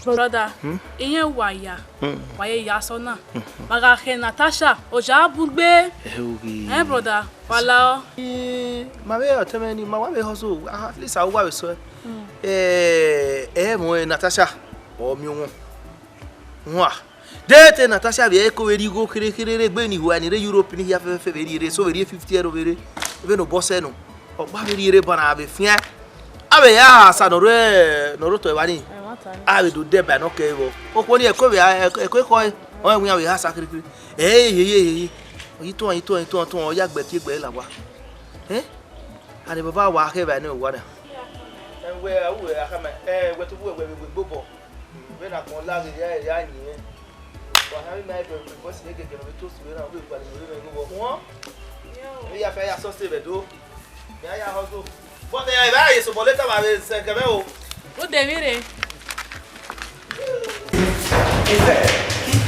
Brother, hmm? Irẹn wa ya, hmm, wa ye ya sẹ ọna. Hmm. Ma gha khẹ Natasha, oja bu gbe. Ẹ, oghi. Eh, brother, wa la ọ. Eh, ma vbe ọtẹn mwẹ ni, ma wa vbe hustle, at least a wa vbe sẹ. Hmm. Eh, ẹ mọ, eh, Natasha, ọ miẹn wọn. Wọn a. De te Natasha vbe ẹko vbe rhie igho kherhe kherhe rre egbe ni hua ni rre Europe ni hia fẹfẹfẹ vbe rhie rre, so vbe rhie fifty euro vbe rre. Vbe ne obọ sẹ nọ. Ọkpa vbe rhie rre banna vbe fian. A vbe ya asa ne ọ rre, ne ọ rre otọ evba ni. Ẹ, wa ta ni. A vbe do dẹ ba nọ kẹ vbọ. Okhuo ni ẹko vbe a, ẹko ekhọe, ọ rẹn wẹ iran vbe ha asa kherhe kherhe. Ẹ, ye, ye, ye, ye. Yi tuan, yi tuan, yi tuan, tuan, ọ ya gbe tie gbe la wa. Ẹ? Ani baba wa khe vbe ne wa na. Ẹ, wẹ, a wẹ, a khama, ẹ, wẹ te wẹ, wẹ, wẹ, wẹ, gbobọ. Vbene agbọn la ghe ya, ya yin mwẹ. Wa na vbe ma vbe voice ne gẹgẹ ne ọ vbe toast vbe na, ọ vbe gualọ ne ọ vbe mwẹ igho vbe ọmọ. Vbe ya fẹ ya sọse vbe do. Ya ya hustle. But, eh, ẹ vbe a ye sobọ leta ma vbe sẹ kẹ mwẹ o. Rhunmwuda emwi rre. Ife,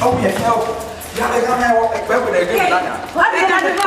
ọ wẹ ẹfe o. Ya vbe gha mwẹ o, ẹgbẹ wẹ ne ẹgbẹ na na. Wa be na de ba.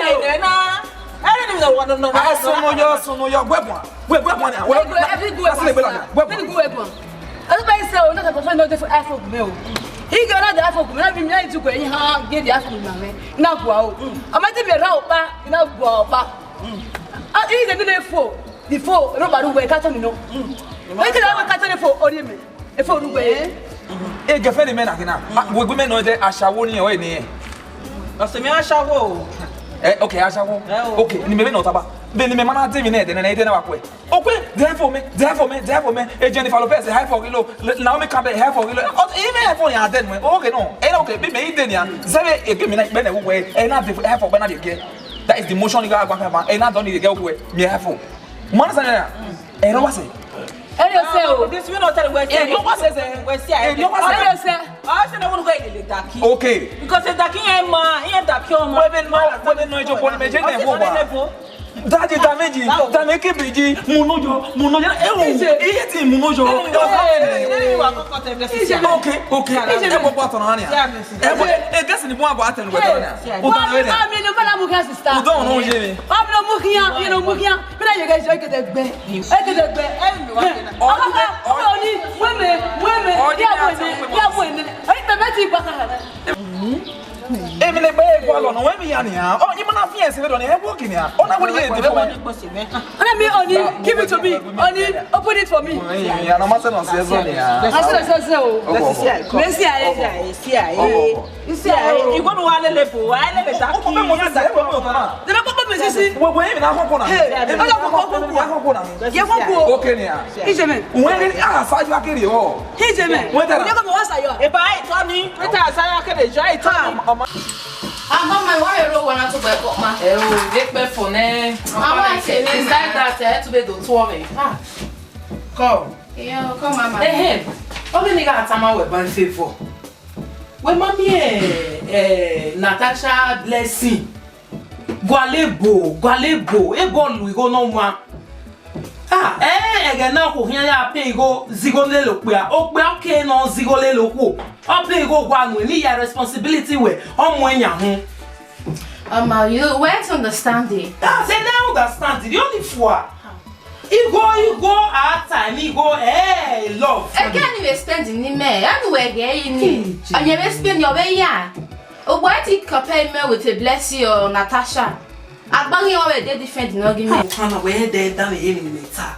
Ẹrẹ ne na. Ẹrẹ ne na wa no no. A sunu yo, sunu yo, gbe guan. Gbe, gbe guan ya. Wẹ, Every go, every go, that's the way. Gbe guan. Every go, every go. That's why I say, oh, not a person, not for iPhone, me, oh. He got the iPhone, me, me, me, to go, he ha, get the iPhone, me. Na gua o. Ama ti me ra opa, na gua opa. Ah, he get the phone. The phone, no bad way, catch me, no. He get the catch the phone, ori me. Efe orugbe. E girlfriend mẹ na kina. Ah, wẹ gu mẹ nọ dẹ ashawo ni ọ ni. Ọse mi ashawo. Eh, okay, ashawo. Eh, o. Okay, ni mẹ vbe nọ taba. Vbene mẹ ma na de emwi nẹ, ẹdẹ nẹ, ẹdẹ nẹ wa kue. Okue, de iPhone mẹ, de iPhone mẹ, de iPhone mẹ. E Jennifer Lopez, iPhone kilo. Naomi Campbell, iPhone kilo. Ọ, even iPhone ya de nuẹ. Okay, no. Eh, okay, bi mẹ i de nia. Zẹvbe ege mi na ikpe nẹ wẹ, eh, na de iPhone gbe na de ge. That is the motion you got, got, got. Eh, na dọ ni de ge okue. Mi iPhone. Man sa na. Eh, no wa sẹ. Ẹrẹ ọsẹ o. This we not tell we. Eh, no wa sẹ sẹ. We see. Eh, no wa sẹ. Ẹrẹ ọsẹ. Ọ sẹ na wọn go ile daki. Okay. Because the daki yẹn ma, yẹn daki ọmọ. Wẹ vbe nọ, wẹ vbe nọ ijo bọ ni mẹ je nẹ wọ wa. Daddy, damage, damage kibiji, munujo, munujo. Eh, oh, iye ti munujo. Okay, okay. Ẹ bọ bọ tọrọ hania. Ẹ bọ, ẹ gẹsi ni bọ agba tẹnu wẹ tọrọ hania. Udo na wẹ. Ami no bala mu khian sister. Udo no je mi. Ami no mu khian, mi no mu khian. Mira, you guys, you get the bed. You get the bed. Ọmọ kan, ọmọ ni, wẹ́mẹ̀, wẹ́mẹ̀, ya wẹ́mẹ̀, ya wẹ́mẹ̀. Ẹ bẹ̀rẹ̀ ti gba kàkà. Èmi lè gbé egbò àlọ́ náà, wẹ́mẹ̀ ya nìyà. Ọ, yín mọ́ náà fi ẹ̀sìn rẹ̀ dọ̀ ní ẹ wọ́ọ̀kì nìyà. Ọ náà wọ́n ní yẹn ti fún mi. Ọ̀nà mi, Oni, give it to me. Oni, open it for me. Ìyá náà má sẹ́nà sí ẹ̀sọ́ nìyà. Má sẹ́nà sí ẹ̀sọ́ o. Let's see how it comes. Let's see how it comes. Isi aye. Igwe nu wa lele bo, wa lele ta. Ọkọ bẹ mo sisi, ẹ bọ mi ọtọ na. Dẹrẹ kọkọ mi sisi. Wo wo emi na kọkọ na. Hey, emi na kọkọ na. Kọkọ na. Ye kọkọ. Okay ni a. Ije mẹ. Wẹ ni a sa ju akere o. Ije mẹ. Wẹ tara. Ye ko mo wa sa yo. E ba ai tọ ni. Wẹ ta sa yo akere jo ai tọ ni. Ama ma wa ro wa na to gbe ko ma. Ẹ o, e pe fo ne. Ama se ni. Beside that, ẹ tube do tuo mẹ. Ah. Come. Yo, come, mama. Ehe. Ọ ghi ni gha tama wẹ ban favor. Wẹ ma miẹn, eh, Natasha Blessing. Gualọ ebo, gualọ ebo, ebo lu igho nọ wan. Ah, eh, ẹghẹ na okhuo khian ya pay igho zẹ igho lele okpia. Okpia ọ ke nọ zẹ igho lele okhuo. Ọ pay igho gua nuẹn, ne I ya responsibility wẹ, ọ mu ẹyan hun. Ọma, you weren't understanding. Ah, then I understand it. You only fool. Igho, igho, a ta ni igho, eh, love. Ẹgẹ ni vbe spend ni mẹ, anu wẹ ghe yi ni. Kije. Ọyẹn vbe spend ni ọ vbe ya. Ogbo ẹ ti compare mẹ with a Blessing or Natasha. Agbọn ghi wẹ de different nọ ghi mẹ. Ọkhan na wẹ dẹ da vbe ye ni mẹ ta.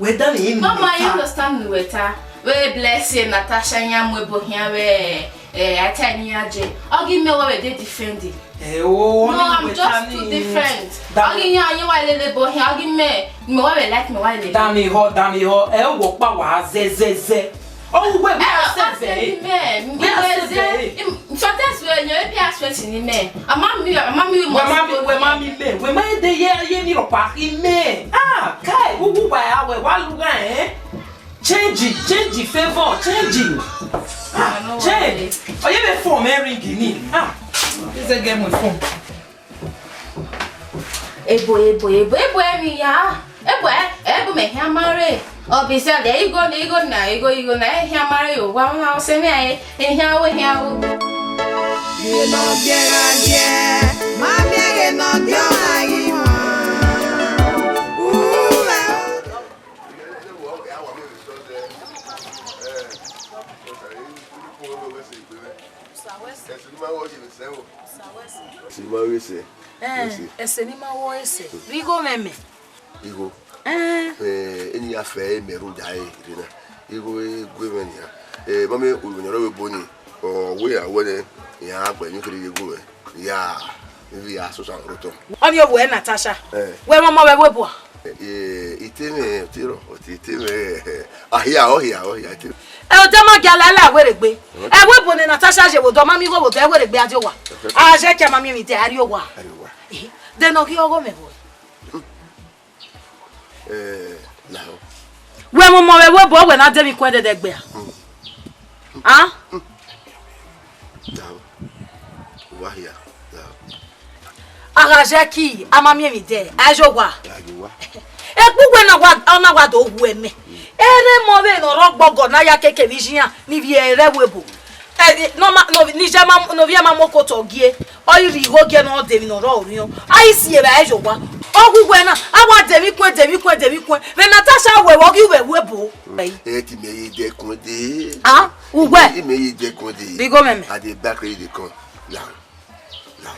Wẹ da vbe ye ni mẹ ta. Mama, you understand me wẹ ta. Vbe Blessing, Natasha, yan mu ebo khian vbe, eh, a ta ni ya je. Ọ ghi mẹ wẹ de different. Eh, oh, no, I'm just too different. Ọ ghi yan, yan wa lele ebo khian, ọ ghi mẹ, mẹ wa vbe like, mẹ wa lele. Dami họ, dami họ, ẹ wọ pa wa zẹ, zẹ, zẹ. Ọ wẹ, wẹ a sẹ zẹ. Mẹ, wẹ a sẹ zẹ. Sometimes we, you be a sweat ni mẹ. Ama mi, ama mi, wẹ ma mi, wẹ ma mi mẹ. Wẹ ma de ye, ye ni rọpa, i mẹ. Ah, kai, wu, wu, wa, wẹ, wa lu ga, eh? Change, change favor, change. Ah, change. Oye, me phone me ring ni. Ah, this a game with phone. Ebo, ebo, ebo, ebo emwi ya. Ebo, ebo mẹ khian ma rre. Ọ be sẹ, igho na, igho na, igho, igho na, e khian ma rre yo. Wa ma sẹ mẹ, e khian wo, e khian wo. Vbe ne ọ biẹ gha biẹ, ma miẹn ghe ne ọ biẹ ọmwa ghi wan. Uwẹ. Ẹse ne ima ghe sẹ. Ẹse ne ima ghe sẹ. Ẹse. Ẹse ne ima ghe sẹ. Vbe igho mwẹ mẹ. Igho. Ẹn. Eh, eni ya fẹ mẹ rhunmwuda ẹre rre na. Igho gue mwẹ nian. Eh, ma miẹn uwẹ ne ọ rre ebo ni. Ọ wẹ ya wẹ nẹ, iran gha gbe emwi kherhe ye gu mwẹ. Ya, ivbi ya sosa rre otọ. Ọni ovbi uẹ Natasha. Eh. Wẹ mwẹ ọmọ vbe ẹvbo ebo a? Eh, ite mwẹ, ite rọ, ite mwẹ. Ahia, ọ hia, ọ hia, ite. Ẹ, odẹ ma gia la la wẹ rre egbe. Ẹvbo ebo ne Natasha ye vbe odọ, ma miẹn igho vbe odọ, ẹ wẹ rre egbe a die owa. A zẹ kia ma miẹn emwi de, a rrie owa. A rrie owa. Eh, de ne ọ ghi ọghọ mwẹ vbọ? Eh, lahọ. Wẹ mwẹ ọmọ vbe ẹvbo ebo, wẹ na de emwi kuẹn dẹdẹ gbe a? Mm. Ah? Mm. Lahọ. Wa hia. Lahọ. A gha zẹ ki, a ma miẹn emwi de, a zẹ owa. A zẹ owa. Ekpu wẹ na wa, ọ na wa do wu ẹmẹ. Mm. Erha emọ vbe ne ọ rre ọgbọgọ ne a ya keke vbe iye iran, ni vbe ẹvbo ebo. Eh, ne ọ ma, ne ọ, ne iye ma, ne ovbi ẹre ma mu okotọ gie, ọ i rhie igho gie ne ọ de emwi ne ọ rrọọ orhiọn. A i si evbare ye owa. Ọ gu uwẹ na, a wa de emwi kuẹn, de emwi kuẹn, de emwi kuẹn. Vbe Natasha wẹ vbe ọ ghi vbe ẹvbo ebo. Ẹ ti mẹ ye dẹkun de. Ah, uwẹ. I mẹ ye dẹkun de. Vbe igho mwẹ mẹ. I dey back ready dey come. Now. Now.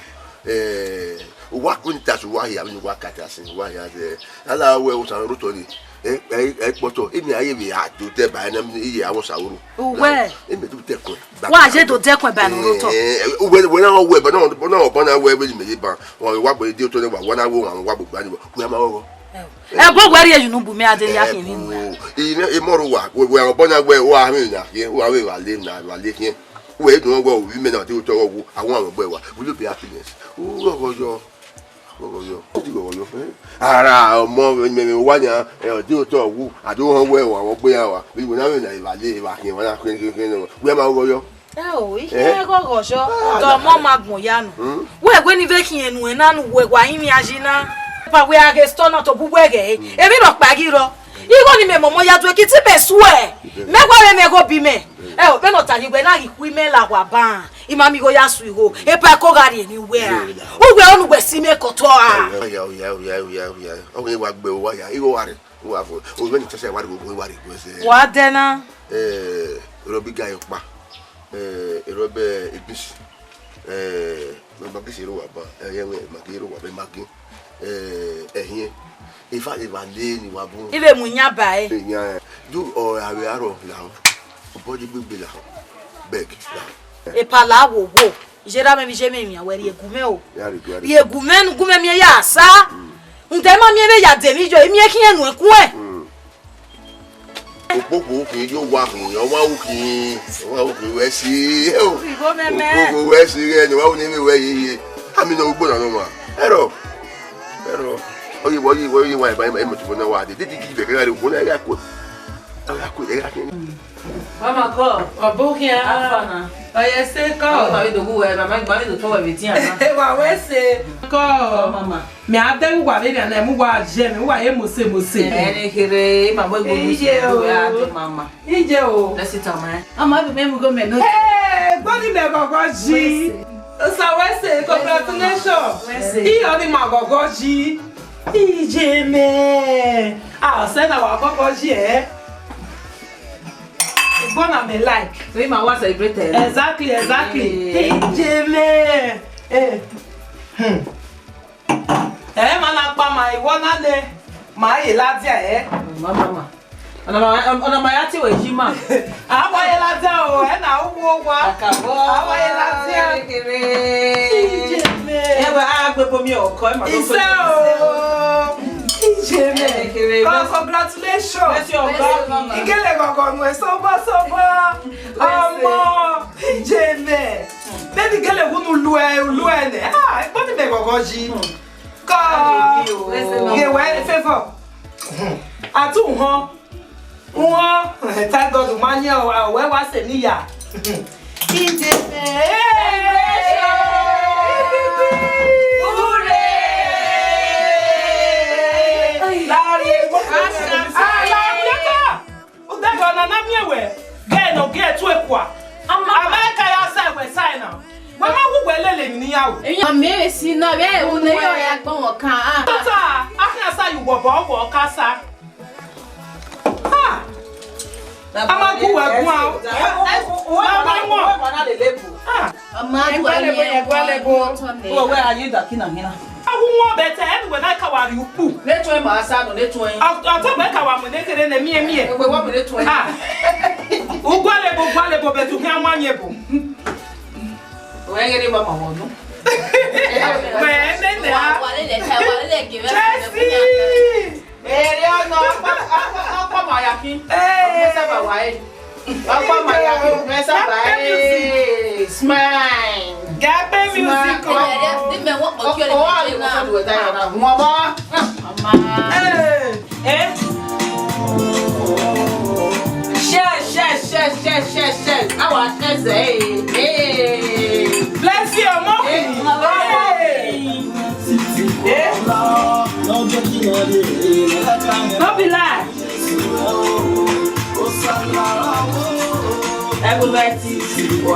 Eh, uwa kuni ta su wa hia, wa ka ta sin, wa hia de. Ala wẹ osa ro to ni. Eh, eh, eh, kpọtọ, emi a ye vbe a do dẹ ba na, iye a wọ sa uru. Uwẹ. Emi do dẹkun. Wa je do dẹkun ba ne ọ rre otọ. Eh, uwẹ, wẹ na wẹ, ba na, ba na, ba na wẹ, vbe mẹ ye ba. Wa, wa gbe de otọ ne wa, wa na wo, wa, wa gbe gba ni wo. Wẹ ma wo. Ẹ bo wẹ rhie yu nu bu mẹ a de ya khin ni. Ẹ bo, i mẹ, i mọ ro wa, wẹ, wẹ, ọbọ na wẹ, wa mẹ na khin, wa mẹ wa le na, wa le khin. Wẹ dun wẹ, ovbi mẹ na de otọ wo, a wa wẹ gbe wa. Will you be happiness? U ghọghọ yọ. Ghọghọ yọ. Ó ti ghọghọ yọ. Eh? Ara ọmọ mẹ, mẹ wa yan, eh, ọ de otọ wu, a do họn wẹ wa, wọ gbe ya wa. Vbe iwẹ na vbe na, eva le, eva khian, wa na khian, khian, khian, khian. Wẹ ma ghọghọ yọ. Ẹ o, ikhian ghọghọ yọ. Ah, dọ ọmọ ma gbọn ya nọ. Hmm? Wẹ wẹ ni vbe khian enu ẹ na nu wẹ wa yin mia yi na. Pa wẹ a ghe store na to bu wẹ ghẹ. Hmm. Emwi rọ kpa ghi rọ. Igho ni mẹ mọmọ ya due ki ti mẹ suẹ. Ibẹ. Mẹ wa vbe mẹ gho bi mẹ. Ẹ o, vbene ọ ta yi wẹ na ghi khu imẹ la wa ban, I ma miẹn igho ya su igho, epa ẹko gha rhie emwi uwẹ ra? Uwẹ ọnii uwẹ si mẹ kọtọ ra? Oya, oya, oya, oya, oya. Ọ wẹ wa gbe uwa ya, igho wa rre, uwa fo. O vbene Natasha wa rre, wa rre, wa sẹ. Wa dẹ na. Eh, Robi ga yo kpa. Eh, Robi ibisi. Eh, Maggi si ro wa ba. Eh, ye we Maggi ro wa ba, Maggi. Eh, ẹhiẹn. Efa evba le ni wa bun. I vbe mu iyan ba ẹre. Iyan, du ọ ra vbe arọ lahọ. Body gbegbe lahọ. Beg lahọ. Epa la wo wo. Iye ra mẹ vbe iye mẹ miẹn wẹ rhie gu mwẹ o. Ya rhie gu, ya rhie. Rhie gu mwẹ nu gu mwẹ miẹn ya sa. Mm. Nde ma miẹn vbe ya de emwi yo, I miẹn khian nuẹn kuẹn. Mm. Okpokpo khin, yo wa khin, ọmwa ru khin, ọmwa ru khin, wẹ si, eo. Igho mẹmẹ. Okpokpo wẹ si ghẹ ne wa ru ne vbe wẹ yeye. Ami nọ ugbo na nọ ma. Ẹrọ. Ẹrọ. Oye, oye, oye, wa ba, e moto na wa de. Didi gi vẹ kẹgha re ugbo na, ya ko. Ya ko, ya ko. Mama kọ. Ọ bu khian. Afa na. Ọ ye se kọ. Mama, we do gu wẹ, mama, gba we do tọ wẹ vbe tian na. Wa wẹ se. Kọ. Mama. Mẹ a dẹ uwa vbe rria na, mu uwa je mẹ, uwa ye mose mose. Ẹni kherhe, ima mu egbe mu Iye si, o. Uwa a dẹ mama. Iye o. Let's sit down, man. Ama bi mẹ mu go mẹ no. Hey, gbọdọ mẹ gọgọ ji. Osa wẹ se, congratulations. Wẹ se. Iyọ ni ma gọgọ ji. Iye mẹ. Ah, sẹ na wa gọgọ ji ẹ. Gbọna mẹ like. So ima wa celebrate ẹ. Exactly, exactly. Hey. Iye mẹ. Eh. Hmm. Ẹ ma na kpa ma, iwọ na le, ma ye ladian ẹ. Ma, ma, ma. Ọna ma, ọna ma ya tie wẹ yi ma. A wa ye ladian o, ẹ na u wo wa. Akabọ. A wa ye ladian. Kere. Iye mẹ. Ẹ wẹ, a gbe bomi ọkọ, ẹ ma do. Isẹ o. Iye mẹ. Ẹ kere. Con-, congratulations. Bless you, uncle. Igele gọgọ nu ẹ, sobo, sobo. Ọmọ. Iye mẹ. Baby gele wu nu luẹ, luẹ nẹ. Ah, ekpo ni mẹ gọgọ yi. Kọ. Ye wẹ favour. A tu họn. Họn. Thank God, ma yan ọ, wẹ wa sẹ ne iya. Iye mẹ. Hooray! Na miẹn wẹ, gẹ ne ọ gie ẹtu ekua. Ama. Amẹ ka ya sa wẹ sa na. Wẹ ma wu wẹ lele emwi ne iran ru. Emwi ọmọ ere si na, vbe ẹvbo ne ọ ya gbọmọ kan, ah. Tota, a khian sa ye uwẹ obọ, wẹ ọ ka sa. Ah. A ma gu wẹ guan o. Uwẹ ma wan. Ah. Ọ ma gu ẹgualebo, ẹgualebo. Uwẹ wẹ a ye daki na hin na. A wu wọn bẹtẹ, ẹni wẹ na ka wa rhie ukpu. Ne tuẹn ma sa nọ, ne tuẹn. Ọ, ọ tọ wẹ ka wa mu ne kere ne miẹn miẹn. Wẹ wa mu ne tuẹn. Ah. Ugualebo, ugualebo, bẹtẹ u khian wan yebo. Wẹ ghe ne wa ma wọn nu. Wẹ nene a. Wa, wa lele ka, wa lele ghe. Tracy. Ere ọna, ọkpa, ọkpa, ọkpa ma ya khin. Hey. Ọkpa ma ya khin. Ọkpa ma ya khin. Mẹ saba, hey, smile. Gagbe music o. Smile. Ere, di mẹ wọ kpọ kí ọ lè ṣe na. Wọn bọ. Mama. Hey. Eh? Share, share, share, share, share, share. Our share, eh, eh. Bless you, ọmọ. Eh, hey. Eh? No be lie. Everybody.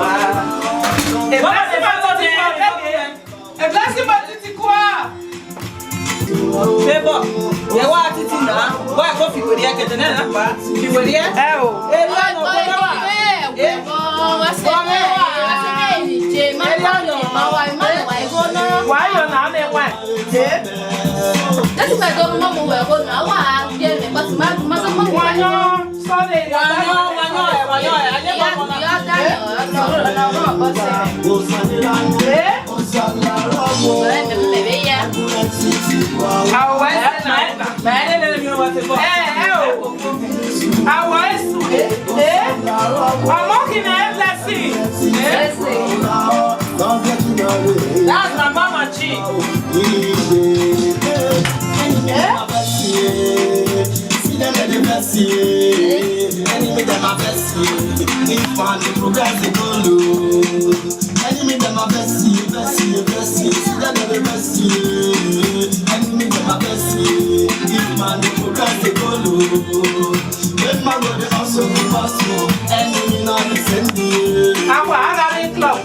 A blessing, a blessing, a blessing. A blessing, but it's equal. Favour, ẹ wa titi na, wa ko fi wẹrẹ kẹtẹ nẹ na pa, fi wẹrẹ. Ẹ o. Ẹ wa nọ, ẹ wa. Ẹ wa. Ẹ wa nọ. Wa yọ na mẹ wa. Ẹ. That's why I don't know where go now. Wa ye me, but my, my, my, wa yọ. Sorry. Wa yọ, wa yọ, wa yọ, a ye ba mọ na. Eh? Awa ẹse na ẹna. Eh, eh, o. Awa ẹse. Eh? Ọmọ kìí na ẹ blessing. Eh? That's my mama G. Eh? See them, they dey vex you. Enemy them are vex you. If man dey progress, they go low. Enemy them are vex you, vex you, vex you. See them, they dey vex you. Enemy them are vex you. If man dey progress, they go low. When man go dey hustle, dey hustle. Enemy na the same thing. Awa, Arabic club.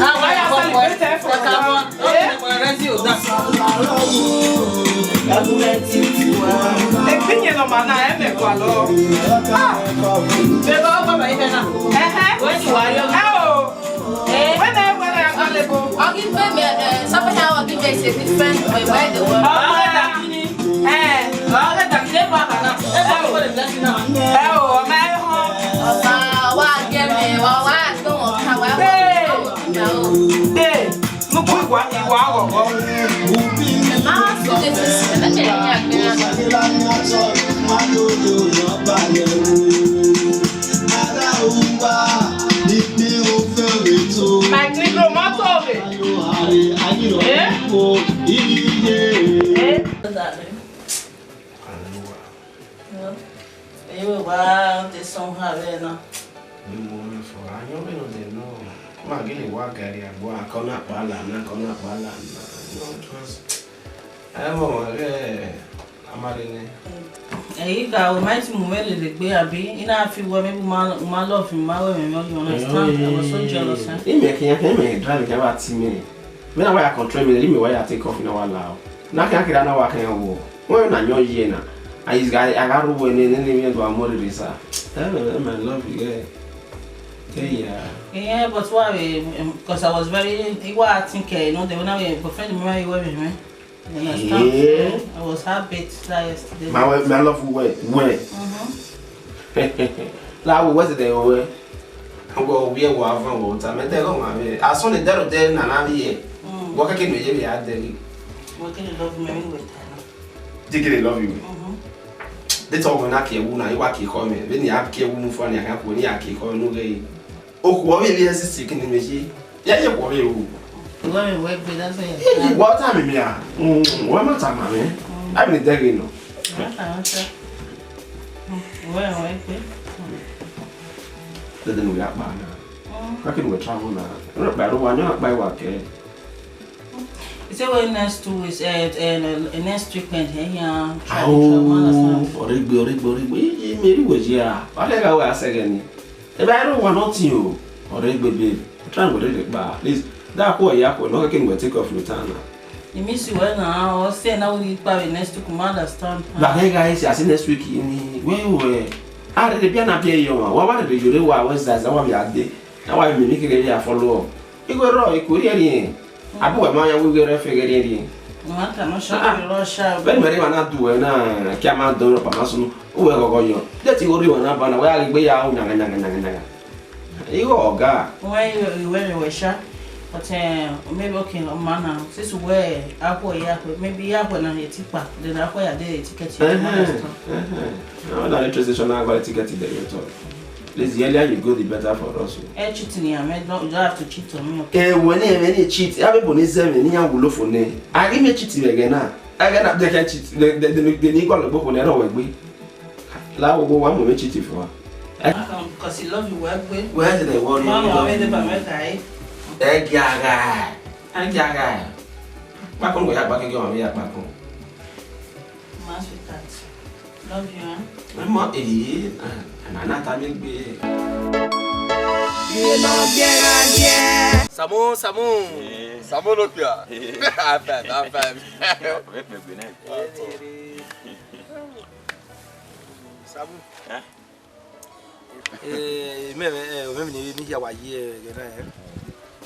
Awa, ya celebrate for club. Eh? Ekpinye nọ ma na, ẹ mẹ kua lọ. Ah. Bebe, ọ gbọdọ ihe na. Ẹhẹ. Wẹ ti wa yọ. Ẹ o. Eh? Wẹ na, wẹ na, wẹ na, wẹ na. Ọ ghi gbe mẹ, eh, somebody, ọ ghi gbe say different way, where the world. Ọ ghi gbe mẹ. Eh, ọ ghi gbe mẹ. Ẹ o. Ẹ o, ọ ma ẹ họn. Ọ ma wa gẹ mẹ, wa wa to wọn ka wa. Hey. Hey, nukun iwa, iwa ọghọghọ. Mike Negro, mọto rre. Eh? Eh? Ẹi vbe wa te sọn ha vbe na. Vbe mu ọmọ fo, ayọn vbe nọ dẹ nọ. Ma gele wa gari agbo, akọ na kpala na, akọ na kpala na. No trust. Ẹ mọ ma ghe amare nẹ. Ẹ i ga, o ma ti mu mwẹ lele egbe, abi? I na fi wẹ, maybe u ma, u ma love him, u ma wẹ mwẹ, you understand? I was so jealous, eh? Imẹ khian, khian imẹ drive, khian wa ti mẹ. Vbene a wa ya control mẹ, imẹ wa ya take off, I na wa la o. Na khian kherha na wa khian wo. Wẹ na yọn ye na. A is ga, a gha ru wẹ ne, ne, ne, ne do amọ rere sa. Eh, eh, I love you, yeah. Yeah, yeah. Yeah, but why, um, 'cause I was very, I was thinking, you know, the one I was boyfriend, me, you were me. You understand? Yeah. So, I was happy that yesterday. My wife, my love you well, well. Mm-hmm. La wo wẹ sẹ dẹ wẹ. Wẹ o wiẹ wẹ a van wẹ ota, mẹ dẹ ghe ọmwa vbe. Asọn ne dẹrẹ odẹ na na vbiẹ. Mm. Wẹ kẹkẹ ne ye vbe a dẹ ghe. Wẹ kẹkẹ love me, anyway, ta na. They kẹkẹ love you. Mm-hmm. They talk when I care, who na, you are care, call me. When you have care, who move on, you can't, when you have care, call me, no way. Okhuo vbe lie ẹse kene mẹ ye. Ya ye okhuo vbe ru. Wẹ mẹ wẹ gbe, that's why. Iji, wẹ ọ tama mẹ a? Mm, wẹ ma tama mẹ. Mm. A bẹ dẹ ghe nọ. Wẹ tama sẹ. Mm, wẹ wẹ gbe. Dede ne u ya kpa na. Mm. Ka kene wẹ travel na. Wẹ kpa ro wa, ne a kpa wa kẹ. He say, well, next two weeks, eh, eh, next weekend, eh, yeah, try to try one or something. Ọrẹgbe, ọrẹgbe, ọrẹgbe. I, I, me ri wẹ ya. Wa lẹ gha wẹ a sẹ ghe ni. Ẹ ba ro wa nothing o. Ọrẹgbe, babe. Try wẹ rere kpa. Please. Da khuẹ ya khuẹ. No, can we take off your time now? I miss you well now. Ọ sẹ na, we kpa vbe next week, ma understand. Ba he gha isi asi next week ni. Wẹ wẹ. A rere bia na bia yo ma. Wa wa rere yore wa wẹ zaza wa bia de. Na wa mi mi kere ya follow up. Igho rrọọ, I ku rhie rhie. Abu wẹ ma yan wẹ igho rẹ fe ghe rhie rhie. Mata no sha, ah, we rọ sha. Vbene mẹ rre emwa na du wẹ na, kia ma dọn rọ pa ma sunu. Uwẹ ghọghọ yọ. De te igho rhie wẹ na ba na, wẹ a ghi gbe ya ru nyaga, nyaga, nyaga, nyaga. Igho ọga. Wẹ, wẹ, wẹ sha. But, eh, maybe, okay, man, now, since we are here, maybe here na he ti pa, then I ya de ticket. Ẹhẹn, ẹhẹn. Now that interest is not about ticket there at all. Please, the earlier you go, the better for us. Eh, cheating, yeah, man. Don't, you don't have to cheat on me, okay? Eh, when he, when he cheat, I be born seven, he a wulo for ne. I give me cheat again now. Again, they can cheat. They, they, they, they need to go for ne, I don't want. La wo, wo, wa mu me cheat for. Eh? Because he love you, well, well. Where is the worry? Mama, where the bameka, eh? Eh, giaga. Eh, giaga. Bakun, we ya bakun, we ya bakun. My sweetheart, love you, huh? Ọmọ, eh, na, na, ta mi gbe. Samu, Samu. Eh. Samu ló pè á. Eh. High five, high five. Wẹ pẹ gbe nẹ. Samu. Eh? Eh, mẹ, mẹ, eh, mẹ, mẹ, mẹ, ya wa ye, eh, gẹ na, eh.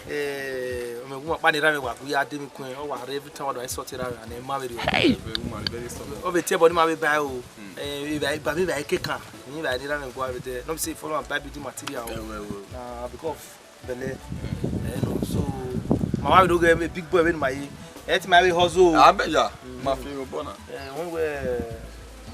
Eh, mẹ, wu ma kpa ne erha mwẹ wa gu ya de mi kun, ọ wa rre every time wa do insult erha mwẹ, and ẹ ma vberriọ. Hey! Very woman, very stubborn. Ọ vbe tie ẹbọ ne ima vbe ba ẹre o. Hmm. Eh, eva, eva, eva, eva, kekan. Ni eva, ne erha mwẹ gua vbe dẹ. No be say follow am buy building material o. Eh, well, well. Na, because bẹlẹ. Eh, no. So, ma wa vbe do ghe big boy vbene ma ye. Ẹ ti ma vbe hustle o. A bẹ ya, ma fi obọ na. Eh, wẹ, wẹ,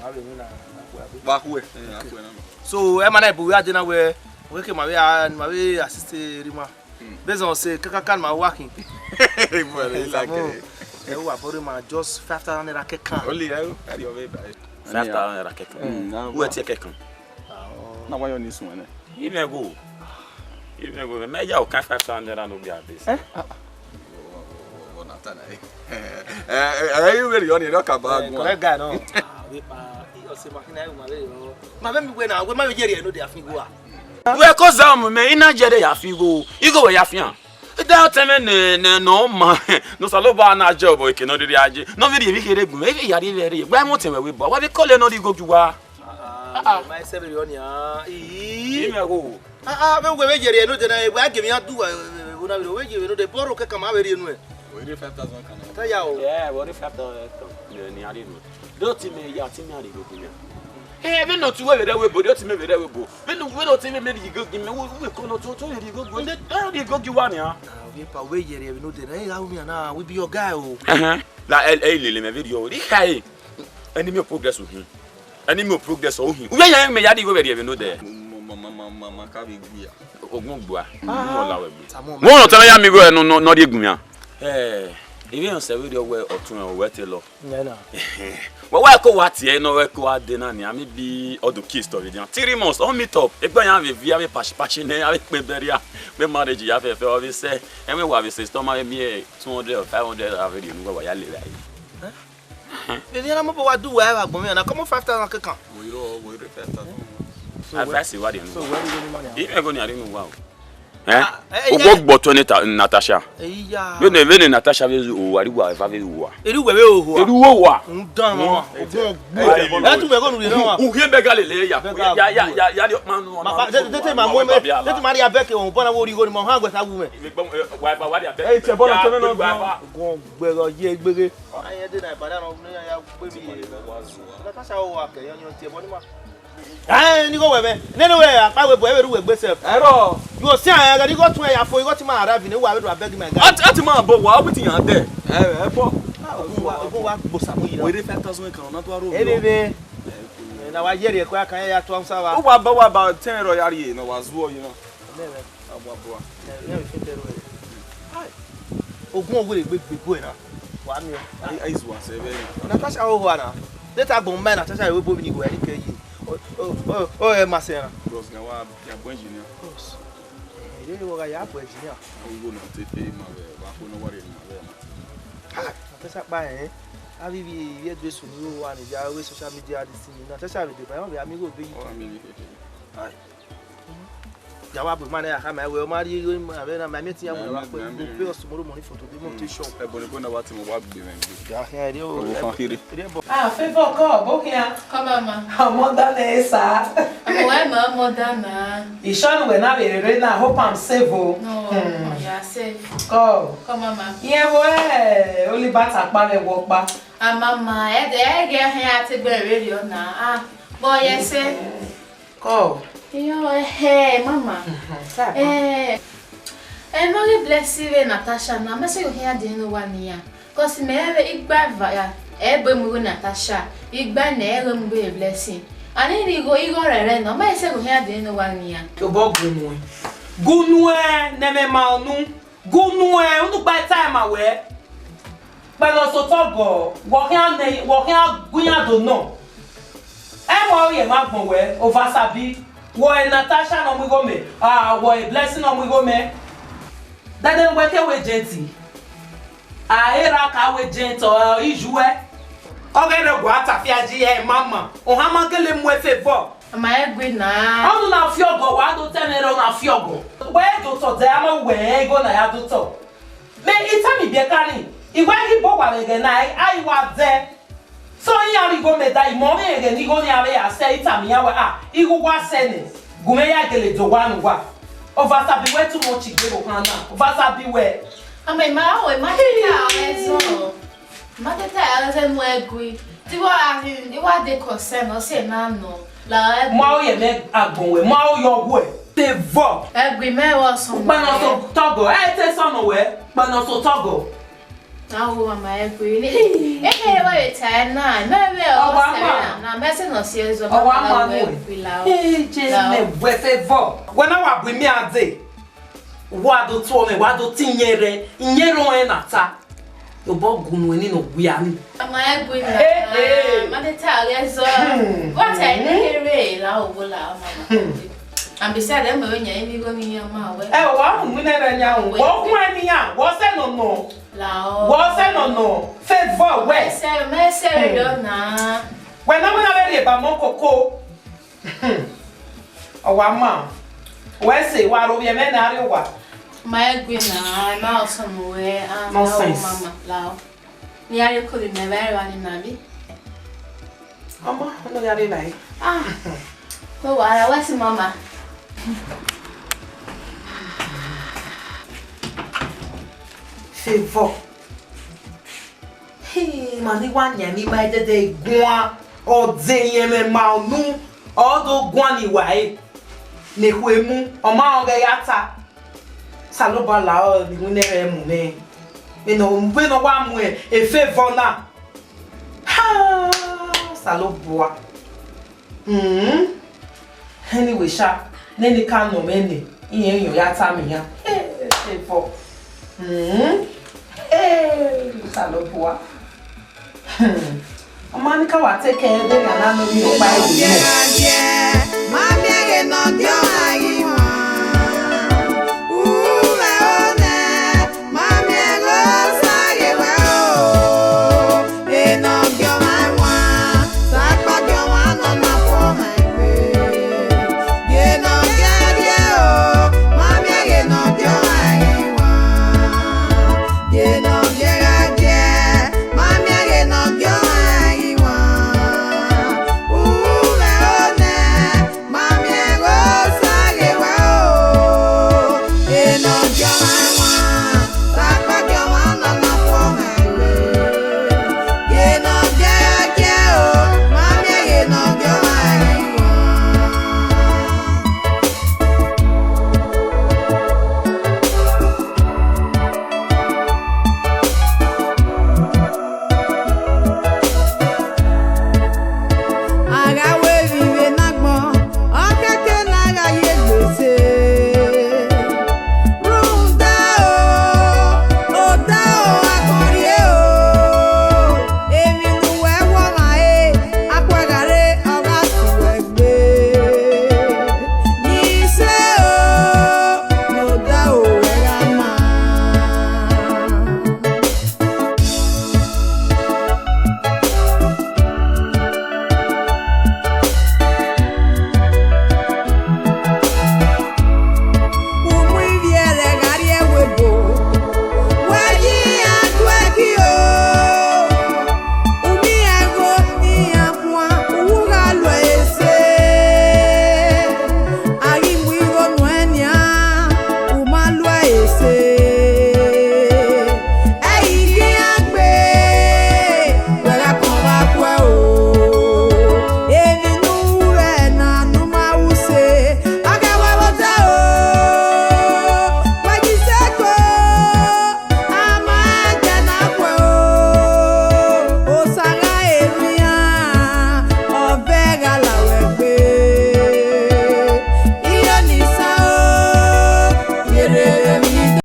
ma vbe win na, na khuẹ, a khuẹ. Wa khuẹ, eh, a khuẹ na. So, ẹ ma na bu wẹ a de na wẹ, wẹ ke ma vbe a, ma vbe assist rima. Hmm. Based on say, kakaka ma wa khin. Well, it's like, eh, ẹ wa bọrọ ma just five thousand naira kekan. Only, eh, carry your way by. Five thousand naira kekan. Hmm, na wẹ wa. Tie kekan. Ah, oh. Na wa yo ni sun ne. Imẹ go. Imẹ go. Mẹ ya o kan five thousand naira no be a base. Eh? Ah, ah. Eh, eh, eh, you really on it, rock about. Eh, correct guy, no. Ah, we pa, he also ma kina ma we. Ma be mi we na, we ma be yeri no dey afin go a. Wẹ ko za mu mẹ, I na je de ya fi igho, igho wẹ ya fian. Ida otẹn mwẹ ne, ne, ne ọ ma, ne Osanobua na je obọ eke ne ọ rhirhi a je. Ne ọ vbe rhie emwi kherhe gun mwẹ, ivbi ya rhie vbe rhie. Wẹ mu otẹn mwẹ wẹ bọ, wa vbe kọlẹ ne ọ rhie igho gie uwa. Ah, ah, ma ẹsẹ vberriọ nia. Ii. Imẹ gho. Ah, ah, vbe uwẹ vbe yeri ẹre node na, wẹ a gie emwi iran du uwa, eh, eh, eh, ọna vberriọ, vbe yeri ẹre node, bọrọ kẹkan ma vbe rhie nuẹn. Wẹ rhie five thousand kan na. Ta ya o. Yeah, wẹ rhie five thousand kan. Ne, ne a rhie nuẹn. Do ti mẹ ya, ti mẹ a rhie igho gie mẹ. Eh, vbene ọ tu wẹ vbe rre ẹvbo ebo, do ti mẹ vbe rre ẹvbo ebo. Vbene, vbene ọ ti mẹ, mẹ rhie igho gie mẹ, wẹ, wẹ kọlọ tu, tu rhie igho gie, eh, rhie igho gie uwa nia. Ah, ovbi epa, wẹ yeri ẹre node na, eh, gha ru mẹ na, we be your guy o. Ẹhẹn. La, ẹ, ẹ i lele mẹ vberriọ o. Rhie khae. Enemy of progress uhin. Enemy of progress uhin. Uwẹ ya mẹ ya rhie igho vbe rrie ẹvbo node. Ma, ma, ma, ma, ma, ma ka vbe gbe ya. Ogun gbua. Ah. Ogun ọla wẹ gbe. Samu. Wẹ ọnọ tẹmwẹ ya miẹn igho ẹre nọ, nọ, nọ rhie gun mẹ a. Eh, ivbi ọsẹ vberriọ wẹ ọtun ẹre wẹ te lọ. Nẹ na. Wẹ wa ko wa tie nọ, wẹ ko wa de na ni, a mi bi ọdun kiss tọ vbe dian. Three months, ọ meet up. Egbe yan vbe vi, a vbe pashi pashi nẹ, a vbe kpe bẹria. Vbe marriage ya fẹfẹ, ọ vbe sẹ. Ẹmwẹ wa vbe sẹ, stomach vbe miẹn two hundred or five hundred, a vbe rhie unu, wẹ wa ya lele a. Vbene iran na mobọ wa du uwa ẹre vbe agbọn mwẹ na, kọmọ five thousand kekan. Wo iro, wo iro five thousand. So, advice wa de nu. So, where you going money? Even go ni are nu wa o. Eh? Ah, eh, okpo eh, gbọ to ni ta-, Natasha. Eh, iya. Vbene, vbene Natasha vbe o, ari wa, eva vbe o wa. Eri uwẹ vbe o wa. Eri uwẹ wa. N dan mama. Ogun gbe. Eh, tu bẹ go nu ri na wa. U hie bẹ ga lele ya. Ya, ya, ya, ya, ya, ma nu. Ma, ma, de, de, de, ma mo me. De, de, ma ri abẹ ke o, bọ na wo ri go ni mo, ha gbe sa wu me. Wa ba wa ri abẹ. Eh, tẹ bọ na tẹ na. Ogun gbẹrọ ye gbeghe. Ọna yẹn de na ìbàdàn ọ̀nà ya ya gbé mi yìí. Natasha ó wà kẹ̀yọ́ yan tiẹ̀ bọ́ ní ma. Ẹ ní kò wẹ̀ mẹ́. Nínú ẹ̀ àpá ìwé bọ̀ ẹ̀ wẹ̀ rú wẹ̀ gbé sẹ́f. Ẹ̀rọ. Yóò sí àwọn ẹ̀rọ ní kò tún ẹ̀ yà fo, ikọ́ tí máa rà bì ní wà wẹ̀ rú abẹ́gí máa ga. Ẹ ti máa bọ̀ wá, ó bí ti yàn dẹ̀. Ẹ ẹ bọ̀. Ogun wa, ogun wa gbòsàmù yìí náà. Wèrè five thousand kan, ọ̀nà tó wà rò. Ẹ lè lè. Ẹ na wa yẹ̀rì ẹ̀kọ́ ya kan ya tó ń sábà. Ó wà bá wà bá ten ẹ̀rọ yàrá yìí náà, wà zú ọ yìí náà. Awa bua. Ogun owere gbe gbegbo na. Wa mi o. Ai, ai, zuwa se be. Natasha o wa na. Deta gbọn mẹ Natasha we bo bi ni we ni ke yi. O, o, o, o, e ma se na. Bros, ga wa ya bo engineer. Bros. Ye wo ga ya bo engineer. Wo na te te ma be, wa ko no worry ma be ma. Natasha kpa rẹn, avbe ivbi, ivbi ẹdẹ eso ni ro owa ni ya ru social media this thing na. Natasha vbe deba, ọ vbe a miẹn igho vbe yi. Ọ vbe a miẹn igho vbe yi. Ai. Ya wa bu ima na ya khama ẹwe, ọ ma rhie igho ima vbe na, ma miẹn te iran wẹ wa kpe, go pay us tomorrow morning for today, mo te sure. Ẹbọ ni bọ na wa te mo wa gbe mwẹ gbe. Ya khian rhie o. Ọvbokhan kherhe. Rhie ẹbọ. Ah, Favour, kọ, bọ khian. Kọ, mama. Ọmọ dan nẹ sa. Ọmọ wẹ ma ọmọ dan na. Isọ ne uwẹ na vbe rre na, hope I'm safe o. No, hmm, you are safe. Kọ. Kọ, mama. Iẹn vbe ẹ, Olibata kpa vbe ẹwọ kpa. Ah, mama, ẹ, ẹ ghẹ hẹn a te gbe rere ọ na. Ah, bọ yẹ sẹ. Kọ. Iyọ, ẹhẹ, mama. Mhm, ta kpa. Eh, ẹ, ma ghi Blessing vbe Natasha na, ma sẹ ghe ohian diẹn ne owa nian. Cause mẹ vbe igba eva ya, ẹ bu emu igho Natasha, igba nẹ ẹ ghe mu igho Blessing. Ani ni igho, igho rẹrẹ nọ, ma sẹ ghe ohian diẹn ne owa nian. Obọ gu nuẹn. Gu nuẹn ne ẹmwẹ ma unu. Gu nuẹn, unu gba ta ma wẹ. Kpẹlọ sotọ gọ, wọ khian nẹ, wọ khian gu iran do nọ. Ẹmwẹ ọre emwa gbọn wẹ, Ovasabi, wọ e Natasha ne ọ mu igho mẹ, a, wọ e Blessing ne ọ mu igho mẹ. Dẹdẹ wẹ ke wẹ agent. A, erha ka wẹ agent, ọ, ijuẹ. Ọ ghẹ rre gua tafia ji ẹ mama, ohan ma gele mu ẹfe vbọ. Ama ẹgui na. Ọnu na fi ọgọ, wa do tẹ mwẹ rẹ, ọ na fi ọgọ. Wẹ do tọ dẹ, ama wẹ igho na ya do tọ. Mẹ, I tama ibiẹka ni, I wa ghi bu owa vbe ẹghẹ na, a i wa dẹ. So iran rhie igho mẹ da, I mọ vbe ẹghẹ ne igho ni a vbe ya sẹ, I tama iran wẹ, a, igho uwa sẹ nẹ, gu mwẹ ya gele do owa ne uwa. Ovasabi wẹ too much igbe vbe ohan na, Ovasabi wẹ. Ama ima, o, ima te ta ẹzọ. Ima te ta ẹzọ mu ẹgui. Te I wa, I wa de concern, ọ sẹ na nọ. La ẹgui. Ma o yẹ mẹ agbọn wẹ, ma o yọ wẹ. Te vọ. Ẹgui mẹ wọ sọ. Kpẹnọ so tọgọ, ẹ te sọnọ wẹ, kpẹnọ so tọgọ. Na wo mama ẹgui ni. Ehe wa ye ta na, mẹ vbe ọ sẹ na, mẹ sẹ nọ si ẹzọ. Ọ wa ma nu. Ẹ je mẹ wẹ fẹ vọ. Wẹ na wa bu imi ade. Wa do tuọ mwẹ, wa do te iyẹn rẹ, iyẹn rẹ ọnrẹn na ta. Obọ gu nuẹn ni ne ọ wia ni. Ama ẹgui na. Hey, hey. Ma te ta ọghe zọ. Hmm. Wa ta ene kere la owo la mama. Hmm. And beside, ẹ mẹ vbe yan imi igho ni yan ma wẹ. Ẹ, wa mu mi nẹ vbe yan o. Wẹ. Wa khuan ni yan, wa sẹ nọ nọ. La o. Wa sẹ nọ nọ. Favour wẹ. Mẹ sẹ, mẹ sẹ rẹ na. Wẹ na, wẹ na vbe rhie ba mọ koko. Ọ wa ma. Wẹ sẹ, wa ro vbiẹ mwẹ ne a rrie owa. Ma ẹgui na, ma ọsọmọ wẹ, a, nonsense. Mama, la o. Ne a rrie kori mẹ vbe ẹre ni na bi. Ọmọ, ọ nọ ya rre na e. Ah. Ko wa ra, wẹ si mama. Favour. Hii, ma ni wa yan ni ma dẹdẹ guan, ọ de iyẹn mwẹ ma unu, ọ do guan ni wa re. Ne ekhue mu, ọ ma rẹn ọghe ya ta. Osanobua la ọre ne iwinna ẹre mu mwẹ. Vbene ọ, vbene ọ wa mu e, e Favour na. Ha! Osanobua. Hmm. Anyway sha, nene ka nọ mwẹ nẹ, irẹn irẹn ya tama iran. Hey, Favour. Hmm. Hey, Osanobua. Hmm. Ọ ma ni ka wa take care vbene a na nọ vbe ọkpa ẹre nẹ. Ma miẹn ghe ne ọ gie ọmwa ghi wan. Uvẹ onẹ, ma miẹn ghe Osa ghe wẹ o. Ene ọ gie ọmwa wan, sakpa gie ọmwa nọ na fo ọmwa egbe. Gie ne ọ gie a gie o, ma miẹn ghe ne ọ gie ọmwa ghi wan. Gie ne ọ gie gha gie, ma miẹn ghe ne ọ gie ọmwa ghi wan. Uvẹ onẹ, ma miẹn ghe Osa ghe wẹ o. Ene ọ gie ọmwa